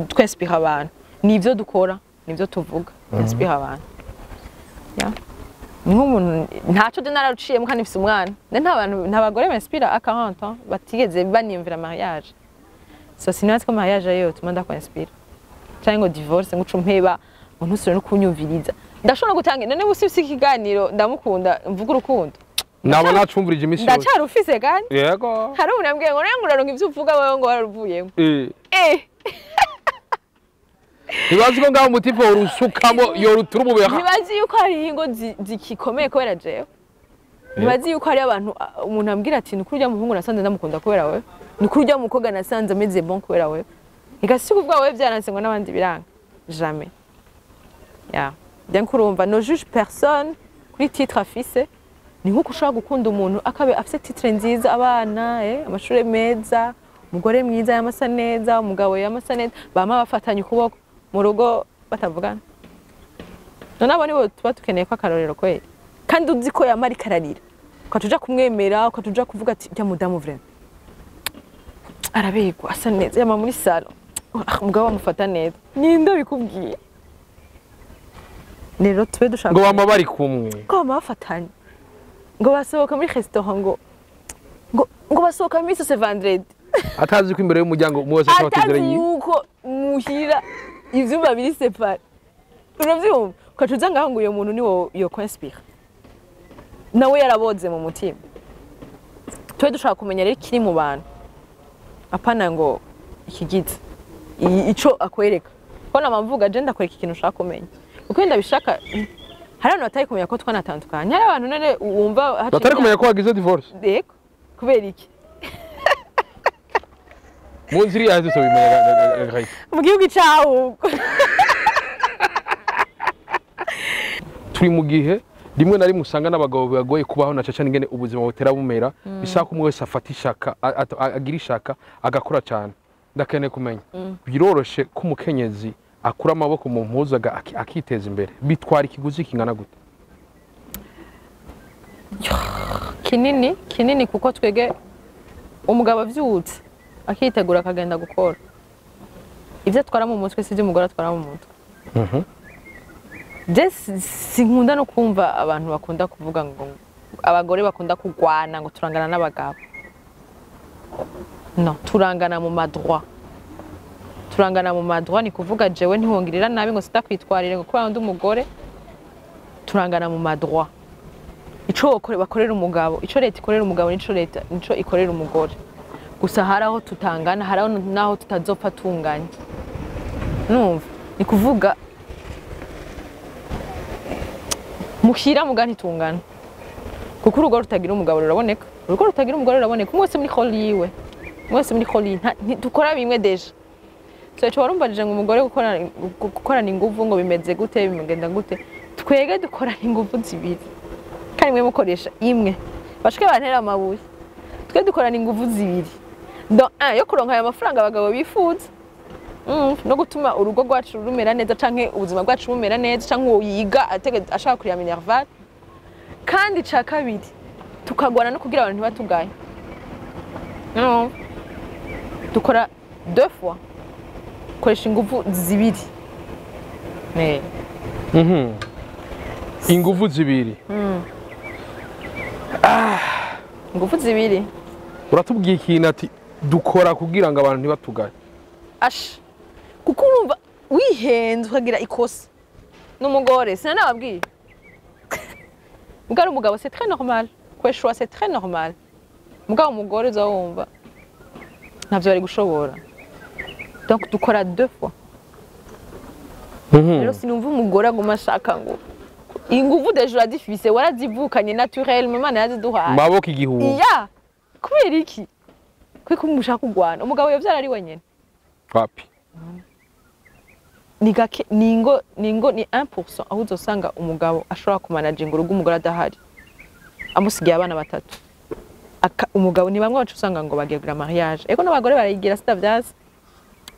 twinspire abantu, ni ivyo dukora, ni ivyo tuvuga inspire abantu. Yeah. Ni nk'umuntu ntaco je nararuciyemo kandi mfise umwana. Ne nta bantu, nta bagore binspira à 40 ans batigeze baniyumvira mariage. So sinazi ko mariage ariyo yotuma ndakwanspira, canke ngo divorce ngo uce umpeba, ngo ntusubire no kunyumviriza. Ndashobora gutanga none ubu si ikiganiro ndamukunda mvuga urukundo. Naba nacumvirije iminsi yose. Ndacarufise kandi. Yego. Hari umuntu yambwiye ngo nawe ngo uraronka ivyo uvuga wewe, ngo wararuvuyemo. Ntibazi ko ngaho umutima worusukamo yorutura umubeha. Ntibazi yuko hari ingo zikikomeye kubera jewe. Ntibazi yuko hari abantu umuntu ambwira ati: "Nukuri urya muhungu nasanze ndamukunda kubera wewe, nukuri urya mukobwa nasanze ameze bon kubera wewe." Igasi kuvuga wewe byaranse ngo n'abandi biranga jamais. Ya donc urumva, ne juge personne kuri titre afise. Ni nkuko ushobora gukunda umuntu akabe afise titre nziza, abana, amashuri meza, umugore mwiza yamasa neza, umugabo yamasa neza, bama bafatanye ukuboko mu rugo batavugana. None abo nibo tuba dukeneye ko akarorero kweli? Kandi uzi ko yamara ikararira, ukatuja kumwemera, ukatuja kuvuga ati jya mudamu vraiment. Arabegwa, asa neza, yama muri salon. Ah, umugabo amufata neza. Ninde bikubwiye? Rero tube dushaka Ngo bama bari kumwe. Ko bama bafatanye, ngo basohoka muri restaurant, ngo basohoka misi yose vendredi. Atazi ko imbere y'umuryango umwe wese ashobora Atazi ategeranye. yuko muhira ivyumba biri séparés, uravyumva? Ukaca uza ngaho ngo uyo muntu niwo yo kwinspira, nawe yaraboze mu mutima. Tube dushaka kumenya rero ikiri mu bantu, apana ngo ikigize ico akwereka. Ko nama mvuga, je ndakwereka ikintu ushaka kumenya kuko iyo ndabishaka. Hari abantu batari kumenya ko twanatandukanye, hari abantu none wumva haciye Batari kumenya ko wagize divorce? Yego, kubera iki? Mu nzira yaje tubimenya. Mu gihugu icahubwo. Turi mu gihe rimwe na rimwe usanga n'abagabo bibagoye kubaho, na cyane ingene ubuzima butera bumera, bisaba ko umwe wese afata ishaka, agira ishaka, agakora cyane. Ndakeneye kumenya, biroroshe ko umukenyezi akura amaboko mu mpuzu akiteza imbere? Bitwara ikiguzi kingana gute? Kinini kinini, kuko twege umugabo avyutse akitegura akagenda gukora, ibyo atwara mu mutwe si ibyo umugore atwara mu mutwe. Je sinkunda no kumva abantu bakunda kuvuga ngo abagore bakunda kugwana, ngo turangana n'abagabo. No, turangana mu ma droits, turangana mu ma droits. Ni kuvuga jewe ntiwongirira nabi ngo sitakwitwarire ngo kubera ndi umugore. Turangana mu ma droits. Ico bakorera umugabo, ico leta ikorera umugabo, nico leta nico ikorera umugore. Gusa hari aho tutangana, hari aho naho tutazopfa tunganya. Numva ni kuvuga muhira muga ntitungana, kuko urugo rutagira umugabo ruraboneka, urugo rutagira umugore ruraboneka. Umwe wese muri rôle yiwe, umwe wese muri rôle yiwe. Ntitukora bimwe déjà. So ico warumvarije ngo umugore gukorana inguvu ngo bimeze gute, bimugenda gute? Twege dukorana inguvu zibiri kandi mwe mukoresha imwe. Bashike bantera amabuye. Twe dukorana inguvu zibiri, donc un yo kuronka ayo mafaranga abagabo bifuza, no gutuma urugo rwacu rumera neza canke ubuzima bwacu bumera neza, canke uwo yiga ashaka kurira minerval. Kandi ca kabiri, tukagwana no kugira abantu ntibatugaye. No. Dukora deux fois, koresha inguvu zibiri. Ne. Inguvu zibiri. Inguvu zibiri. Uratubwiye ikintu ati dukora kugira ngo abantu ntibatugaye. Ash, kuko urumva wihenze ukagira ikosa n'umugore, sinanababwiye mugabo umugabo c'est très normal kweshwa, c'est très normal. Mugabo umugore uza wumva ntavyo bari gushobora. Donc dukora deux fois. Rero sinumva umugore aguma ashaka ngo inguvu déjà urazifise, warazivukanye naturel, Imana yaraziduhaye. Maboko igihumbi. Iya, kubera iki kuko mushaka kugwana? Umugabo yovyara ari wenyene? Wapi. Ni gake, ni ingo ni 1% aho uzosanga umugabo ashobora kumanaginga urugo umugore adahari, amusigiye abana batatu. Umugabo ni bamwe baca usanga ngo bagiye kugira mariage. Ego, n'abagore barayigira, sitavyazi,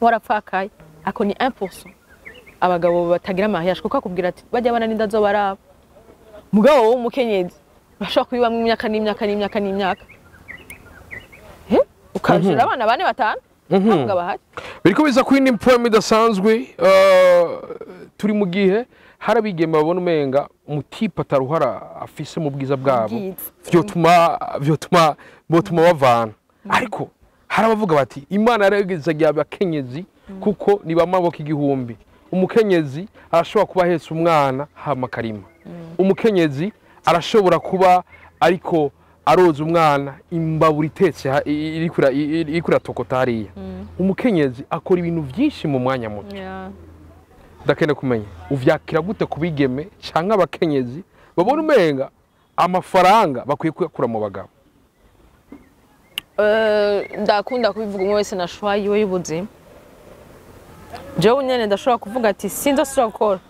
warapfakaye. Ako ni 1%, abagabo batagira mariage, kuko akubwira ati bajya abana n'inda zo baraba. Mugabo wowe umukenyezi bashobora kubibamwo imyaka n'imyaka n'imyaka n'imyaka, ukajura abana bane, batanu, nta mugabo ahari. Biriko biza kuri ni poem idasanzwe. Turi mu gihe hari abigeme babona umenga umutipe ataruhara afise mu bwiza bwabo. Ubwiza. Vyotuma botuma bavana, ariko hari abavuga bati Imana yarageze abakenyezi kuko ni bamaboko igihumbi. Umukenyezi arashobora kuba ahetse umwana hama akarima, umukenyezi arashobora kuba ariko aroza umwana, imbabura itetse iriko iratokota hariya. Umukenyezi akora ibintu byinshi mu mwanya muto. Ndakeneye kumenya uvyakira gute ku bigeme canke abakenyezi babona umenga amafaranga bakwiye kuyakura mu bagabo? Ndakunda kubivuga, umwe wese na choix yiwe y'ubuzima. Jewe nyene ndashobora kuvuga ati sinzosubira gukora,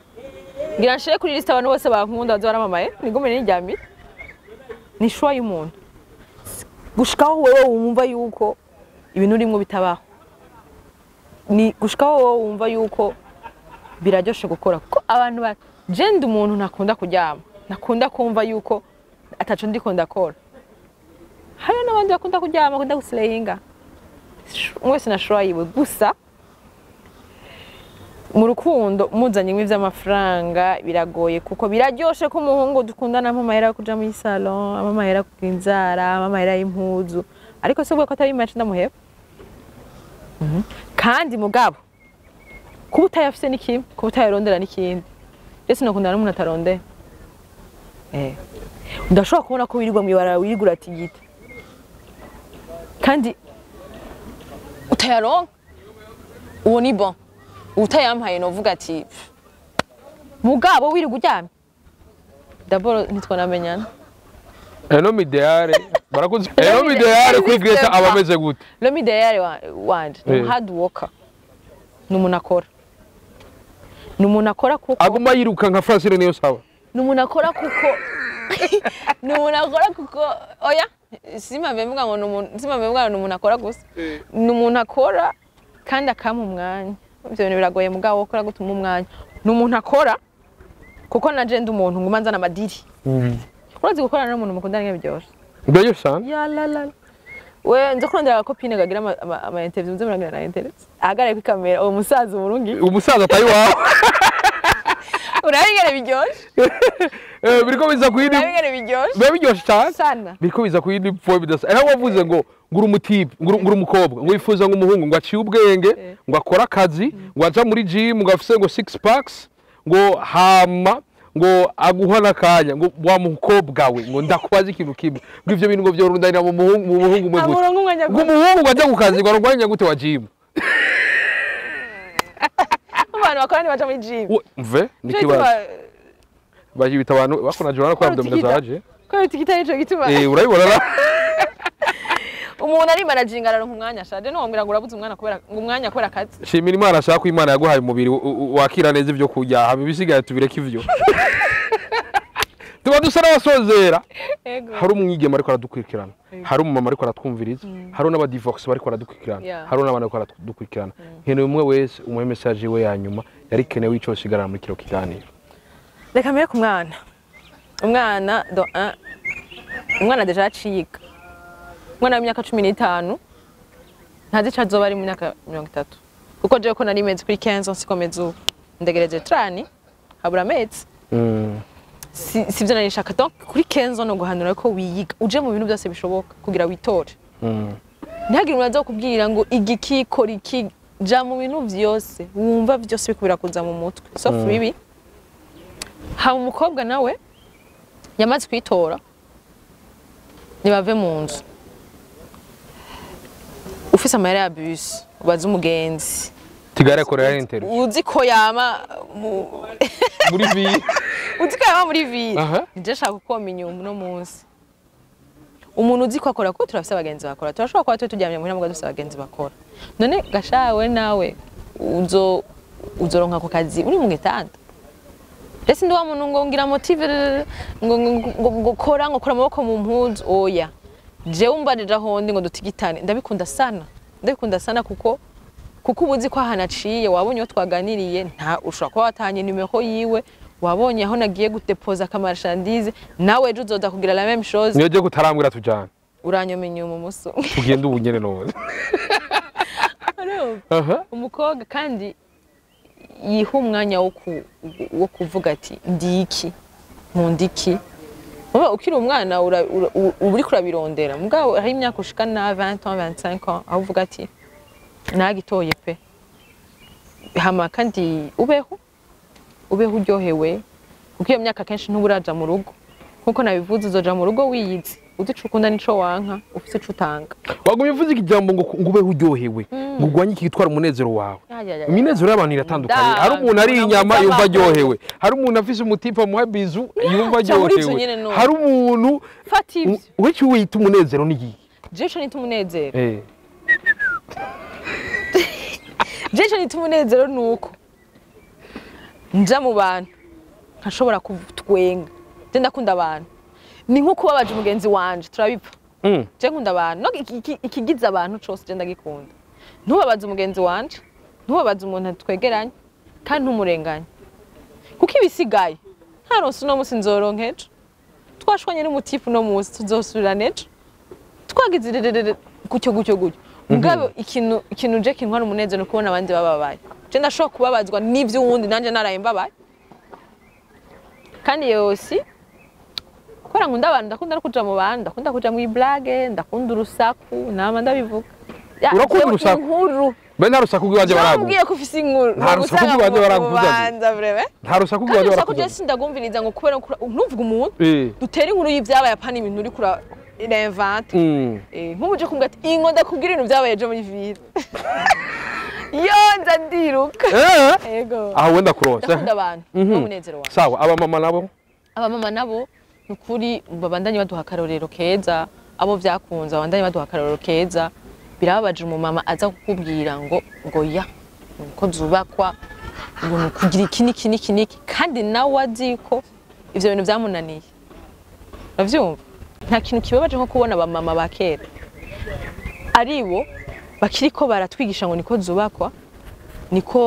ngira nshire kuri liste abantu bose bankunda baze baramamaye, nigume niryamire. Ni choix y'umuntu gushikaho wewe wumva yuko ibintu urimwo bitabaho, ni gushikaho wowe wumva yuko biraryoshe gukora. Kuko abantu ba je ndi umuntu ntakunda kuryama, ntakunda kumva yuko ataco ndiko ndakora. Hariho n'abandi bakunda kuryama, bakunda guslayinga. Umwe wese na choix yiwe. Gusa mu rukundo muzanye ivy'amafaranga biragoye, kuko biraryoshe ko umuhungu dukundana ampa amahera yo kuja muri salon, ampa amahera kugira inzara, ampa amahera y'impuzu, ariko si ko atari menshi ndamuheba. Kandi mugabo kuba utayafise ni kimwe, kuba utayarondera n'ikindi. Rero sinakundana n'umuntu atarondera. Ndashobora kubona ko wirirwa mw'ibarabara, wirirwa uratigita kandi utayaronka, uwo ni bon. Utayampaye novuga ati "Pff." Mugabo wirirwa uryamye, d'abord ntitwanamenyana. Un homme idéal, barakuzi, un homme idéal kuri Greta aba ameze gute? L'homme idéal wanje ni hard worker, ni umuntu akora, ni umuntu akora kuko aguma yiruka nka Francine niyo saba. Ni umuntu akora kuko, ni umuntu akora kuko, oya, simamve mvuga ngo ni umuntu, simamve mvuga ngo ni umuntu akora gusa, ni umuntu akora kandi akampa umwanya. Ivyo bintu biragoye, mugabo ukora gutuma umwanya. Ni umuntu akora kuko naje ndi umuntu nguma nzana amadiri. Urazi gukorana n'umuntu mukundana ngene biryoshe? Biraryoshye cyane. Ya la la, we nzo kurondera aga copine gagira ama interview, nzo muragira na interview ahagarare kuri kamera, uwo musaza umurungi. Umusaza atari wawe. Urabe ingene biryoshe. Biriko biza ku yindi. Urabe ingene biryoshe. Biba biryoshe cyane. Sana. Biriko biza ku yindi pfo bidasa. Era wavuze ngo ngura umu type, ngura umukobwa ngo wifuza ngo umuhungu ngo aciye ubwenge, ngo akore akazi, ngo aja muri gym, ngo afise ngo six packs, ngo hama ngo aguha n'akanya, ngo wa mukobwa we, ngo ndakubaza ikintu kimwe, ngo ivyo bintu ngo vyorundanira mu muhungu umwe gute? Amuronka umwanya. Ngo umuhungu ngo aja ku kazi, ngo arongwanya gute wa gym? Abantu bakora ntibaja muri gym. Mve ni Nico kibazo gituma. Bajibita abantu bakona jora ko abdominaux zaje. Ko bitikita, nico gituma. Urabibona ra. Umuntu ari managing araronka umwanya ashaje, ntiwambwira ngo urabuze umwana kubera ngo umwanya kubera akazi. Shimira Imana ashaka ko Imana yaguhaye umubiri wakira neza ibyo kurya, hama ibisigaye tubireke. Ivyo tuba dusa n'abasozera. Ego. Hari umwigeme ariko aradukurikirana, hari umumama ariko aratwumviriza, hari n'aba divorcés bariko baradukurikirana, hari n'abana bariko baradukurikirana. Nkeneye umwe wese umuhe message we ya nyuma yari ikenewe ico sigarana muri kino kiganiro. Reka mbere ku mwana. Umwana do un, umwana déjà aciga, umwana w'imyaka 15 ntazi ico azoba ari mu myaka 30, kuko jewe ko nari meze kuri 15 ans siko meze ubu. Ndegereje trani, habura amezi. Si sivyo nari nshaka. Donc kuri 15 ans no guhanura ko wiyiga, uje mu bintu byose bishoboka kugira witore. Ntihagire umuntu aza kukubwira ngo igiki, kora iki. Ja mu bintu vyose wumva vyose biriko birakuza mu mutwe, sauf bibi. Haba umukobwa nawe yamaze kwitora, ntibave mu nzu. Ufise amahera ya bus, ubaze umugenzi. Tigare korera interview. Uzi ko yama mu muri ville. Uzi ko yama muri ville. Nije nshaka kukoma inyuma uno munsi. Umuntu uzi ko akora, kuko turafise abagenzi bakora, turashobora kuba twe turyamye muhira mugabo dufise abagenzi bakora. None gashawe nawe uzo uzoronka ako kazi uri mu gitanda? Rese ndi wa muntu ngo ngira motive, ngo kora, ngo kora amaboko mu mpuzu. Oya, jewe umbarira aho ndi ngo dutigitane, ndabikunda sana, ndabikunda sana, kuko uba uzi ko ahantu aciye wabonye uwo twaganiriye, nta ushobora kuba watahanye nimero yiwe, wabonye aho nagiye gudepoza aka marchandise, nawe ejo uzoza kugira la même chose. Niyo je kutarambwira tujana. Uranyoma inyuma umunsi umwe. Tugende ubu nyene none. Urumva? Aha. Umukobwa kandi yiha umwanya wo kuvuga ati ndi iki, nkunda iki. Uba ukiri umwana uba uriko urabirondera, mugabo hari imyaka ushikana 20 ans, 25 ans, aho uvuga ati nagitoye pe. Hama kandi ubeho uryohewe, kuko iyo myaka kenshi ntuba uraja mu rugo. Nkuko nabivuze, uzoja mu rugo wiyizi, uzi ico ukunda n'ico wanka, ufise ico utanga. Wagumye uvuze ikijambo ngo ubeho uryohewe, ngo urwanye ikitwara umunezero wawe. Ya, ya, ya, ya. Iminezero y'abantu iratandukanye. Da, hari umuntu ari inyama umuntu yumva amahoro. aryohewe, hari umuntu afise umu type amuha bisou yumva Ca muri ivyo aryohewe, nyene none. hari umuntu Fata ivyo. We icyo wita umunezero ni igihe? Jewe ico nita umunezero, jewe ico nita umunezero ni uko nja mu bantu nkashobora kutwenga. Je ndakunda abantu, ni nko kubabaje umugenzi wanje turabipfa. Je nkunda abantu, no ikigize abantu cose je ndagikunda. Ntubabaze umugenzi wanje, ntubabaze umuntu twegeranye, kandi ntumurenganye, kuko ibisigaye ntaronse uno musi nzoronka ejo. Twashwanye n'umu type uno musi, tuzosubirana ejo. Twagize irerere gutyo gutyo gutyo. Mugabo ikintu je kintwara umunezero ni ukubona abandi bababaye. Je ndashobora kubabazwa n'ivy'uwundi, nanje naraye mbabaye. Kandi yosi kubera nkunda abantu, ndakunda no kuja mu bantu, ndakunda kuja mu blague, ndakunda urusaku, nama ndabivuga. Ya, Urakunda jewe urusaku? Inkuru. Be nta rusaku rw'iwanje baraguha? Wambwiye ko ufise inkuru. Nta rusaku rw'iwanje baraguha. Banza vraiment. Nta rusaku Kandi rw'iwanje urusaku je barakuza? sindagumviriza ngo kubera ko ntuvuga umuntu. Dutere inkuru y'ivyabaye, apana ibintu uri kura invente. Nk'ubu uje kumbwira ati ingo ndakubwira ibintu vyabaye ejo muri ville. Yo, nza ndiruka. Ego. Aho wenda kuronsa. Ndakunda abantu n'umunezero wawe. Sawa, abamama nabo? Abamama nabo ni ukuri babandanye baduha akarorero keza. Abo vyakunze babandanye baduha akarorero keza. Birababaje umumama aza kukubwira ngo ya uko zubakwa, ngo ni ukugira iki n'iki n'iki n'iki, kandi nawe azi ko ivyo bintu vyamunaniye. Uravyumva? Nta kintu kibabaje nko kubona abamama ba kera aribo bakiriko baratwigisha ngo niko zubakwa, niko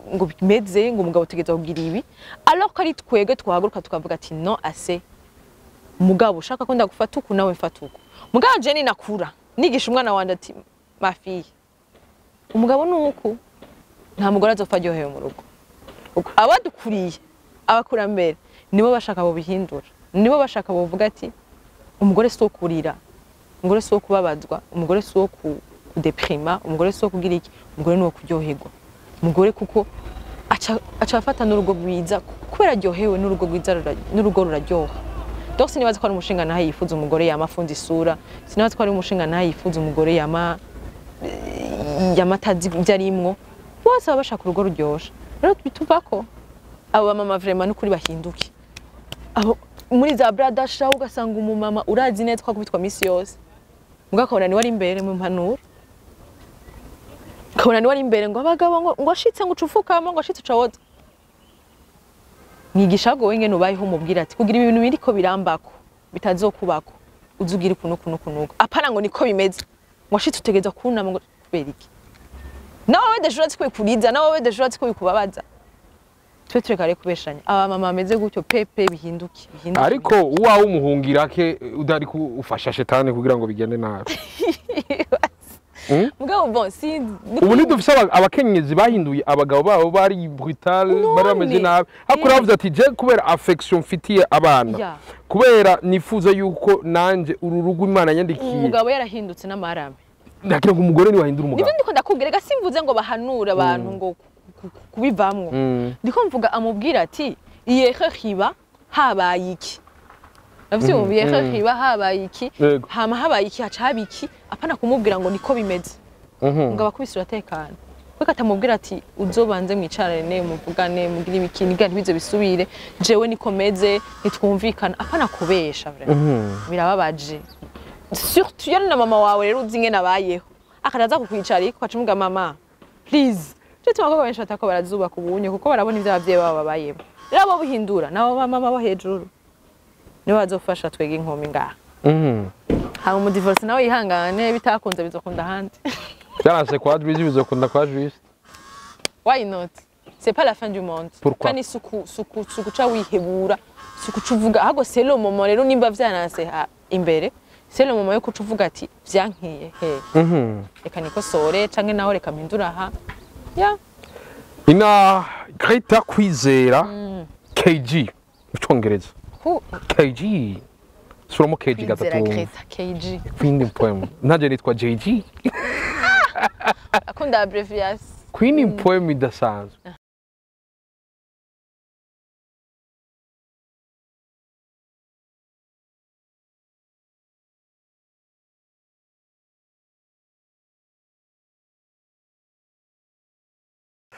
ngo bimeze, ngo umugabo utegerezwa kugira ibi, alors ko ari twebwe twahaguruka tukavuga ati non, assez. Mugabo ushaka ko ndagufata uku, nawe mfata uku. Mugabo je ninakura nigisha umwana wanje ati ma fille, umugabo ni uku, nta mugore azopfa aryohewe mu rugo. Abadukuriye, abakurambere, nibo bashaka bobihindura, nibo bashaka bovuga ati umugore si uwo kurira, umugore si uwo kubabazwa, umugore si uwo kudeprima, umugore si uwo kugira iki, umugore ni uwo kuryoherwa. Umugore kuko aca afata n'urugo rwiza kubera aryohewe, n'urugo rwiza n'urugo ruraryoha. Donc sinibaza ko ari umushinga nawe yifuza umugore yama afunze isura, sinibaza ko ari umushinga nawe yifuza umugore yama atazi ibyo arimwo. Bose baba bashaka urugo ruryoshe. Rero bituvako abo bamama vraiment n'ukuri bahinduke. Abo muri za bradasha ugasanga umumama urazi neza ko akubitwa misi yose, mugabo akabona niwe ari imbere mu mpanuro, ukabona niwe ari imbere ngo abagabo ngo ashitse ngo ucufukamo, ngo ashitse ucawoza. Mwigisha ahubwo wowe ingene ubayeho, umubwira ati kugira ibintu biriko birambako bitazokubako uzugira ukuntu ukuntu ukuntu, apana ngo niko bimeze, ngo ashitse utegereza kunama, ngo kubera iki? Nawe déjà urazi ko bikuriza, nawe déjà urazi ko bikubabaza. Twe tureka rero kubeshanya. Aba mama bameze gutyo pepe, bihinduke, bihinduke. Ariko uwawe umuhungira ke udari ufasha shetani kugira ngo bigende nabi. Mugabo bon, si Ubu ntidufise abakenyezi bahinduye abagabo babo bari brutal, bari bameze nabi, hakuri bavuze ati je kubera affection mfitiye abana, kubera nifuza yuko nanje uru rugo Imana yandikiye. Umugabo yarahindutse n'amarame. Ndagira ngo umugore niwe ahindura umugabo. Nivyo ndiko ndakubwira. Rega simvuze ngo bahanure abantu ngo kubivamwo. Ndiko mvuga amubwira ati iyehe hiba habaye iki, navyumva, iyehe hiba habaye iki, hama habaye iki haca haba iki, apana kumubwira ngo niko bimeze, ngo abakubise uratekana. We katamubwira ati uzobanze mwicarane, muvugane, mugire ibiki, niga ntibize bisubire, jewe niko meze, ntitwumvikana, apana kubesha vraiment. Birababaje, surtout iyo ari na mama wawe. Rero uzi ingene abayeho, akaza kukwicara ukaca umuga mama please. Cyo tuma abakobwa benshi batako barazubaka ubunye kuko barabona ivyo abavyeyi babo babayemo. Rero abo buhindura nabo bamama bo hejuru nibo bazofasha twege inkomi ngaha. Hama umudivorce nawe yihangane, bitakunze bizokunda ahandi. Byaranse kwa Drizzy, bizokunda kwa Juste. Why not? C'est pas la fin du monde. Pourquoi? Kandi suku ca wihebura, suku uvuga ahubwo c'est le moment. Rero nimba vyananse imbere, c'est le moment yo kuca uvuga ati vyankiye he, reka nikosore, canke naho reka mpindure aha ya. Ina Greta Kwizera KG mu Cyongereza. Ku KG, suramo KG. Kwizera. Gatatu. Greta KG. Queen Poem, nanjye nitwa JG. Akunda abbreviation. Queen Poem idasanzwe.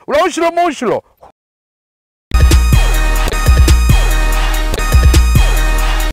Urawushira munshuro.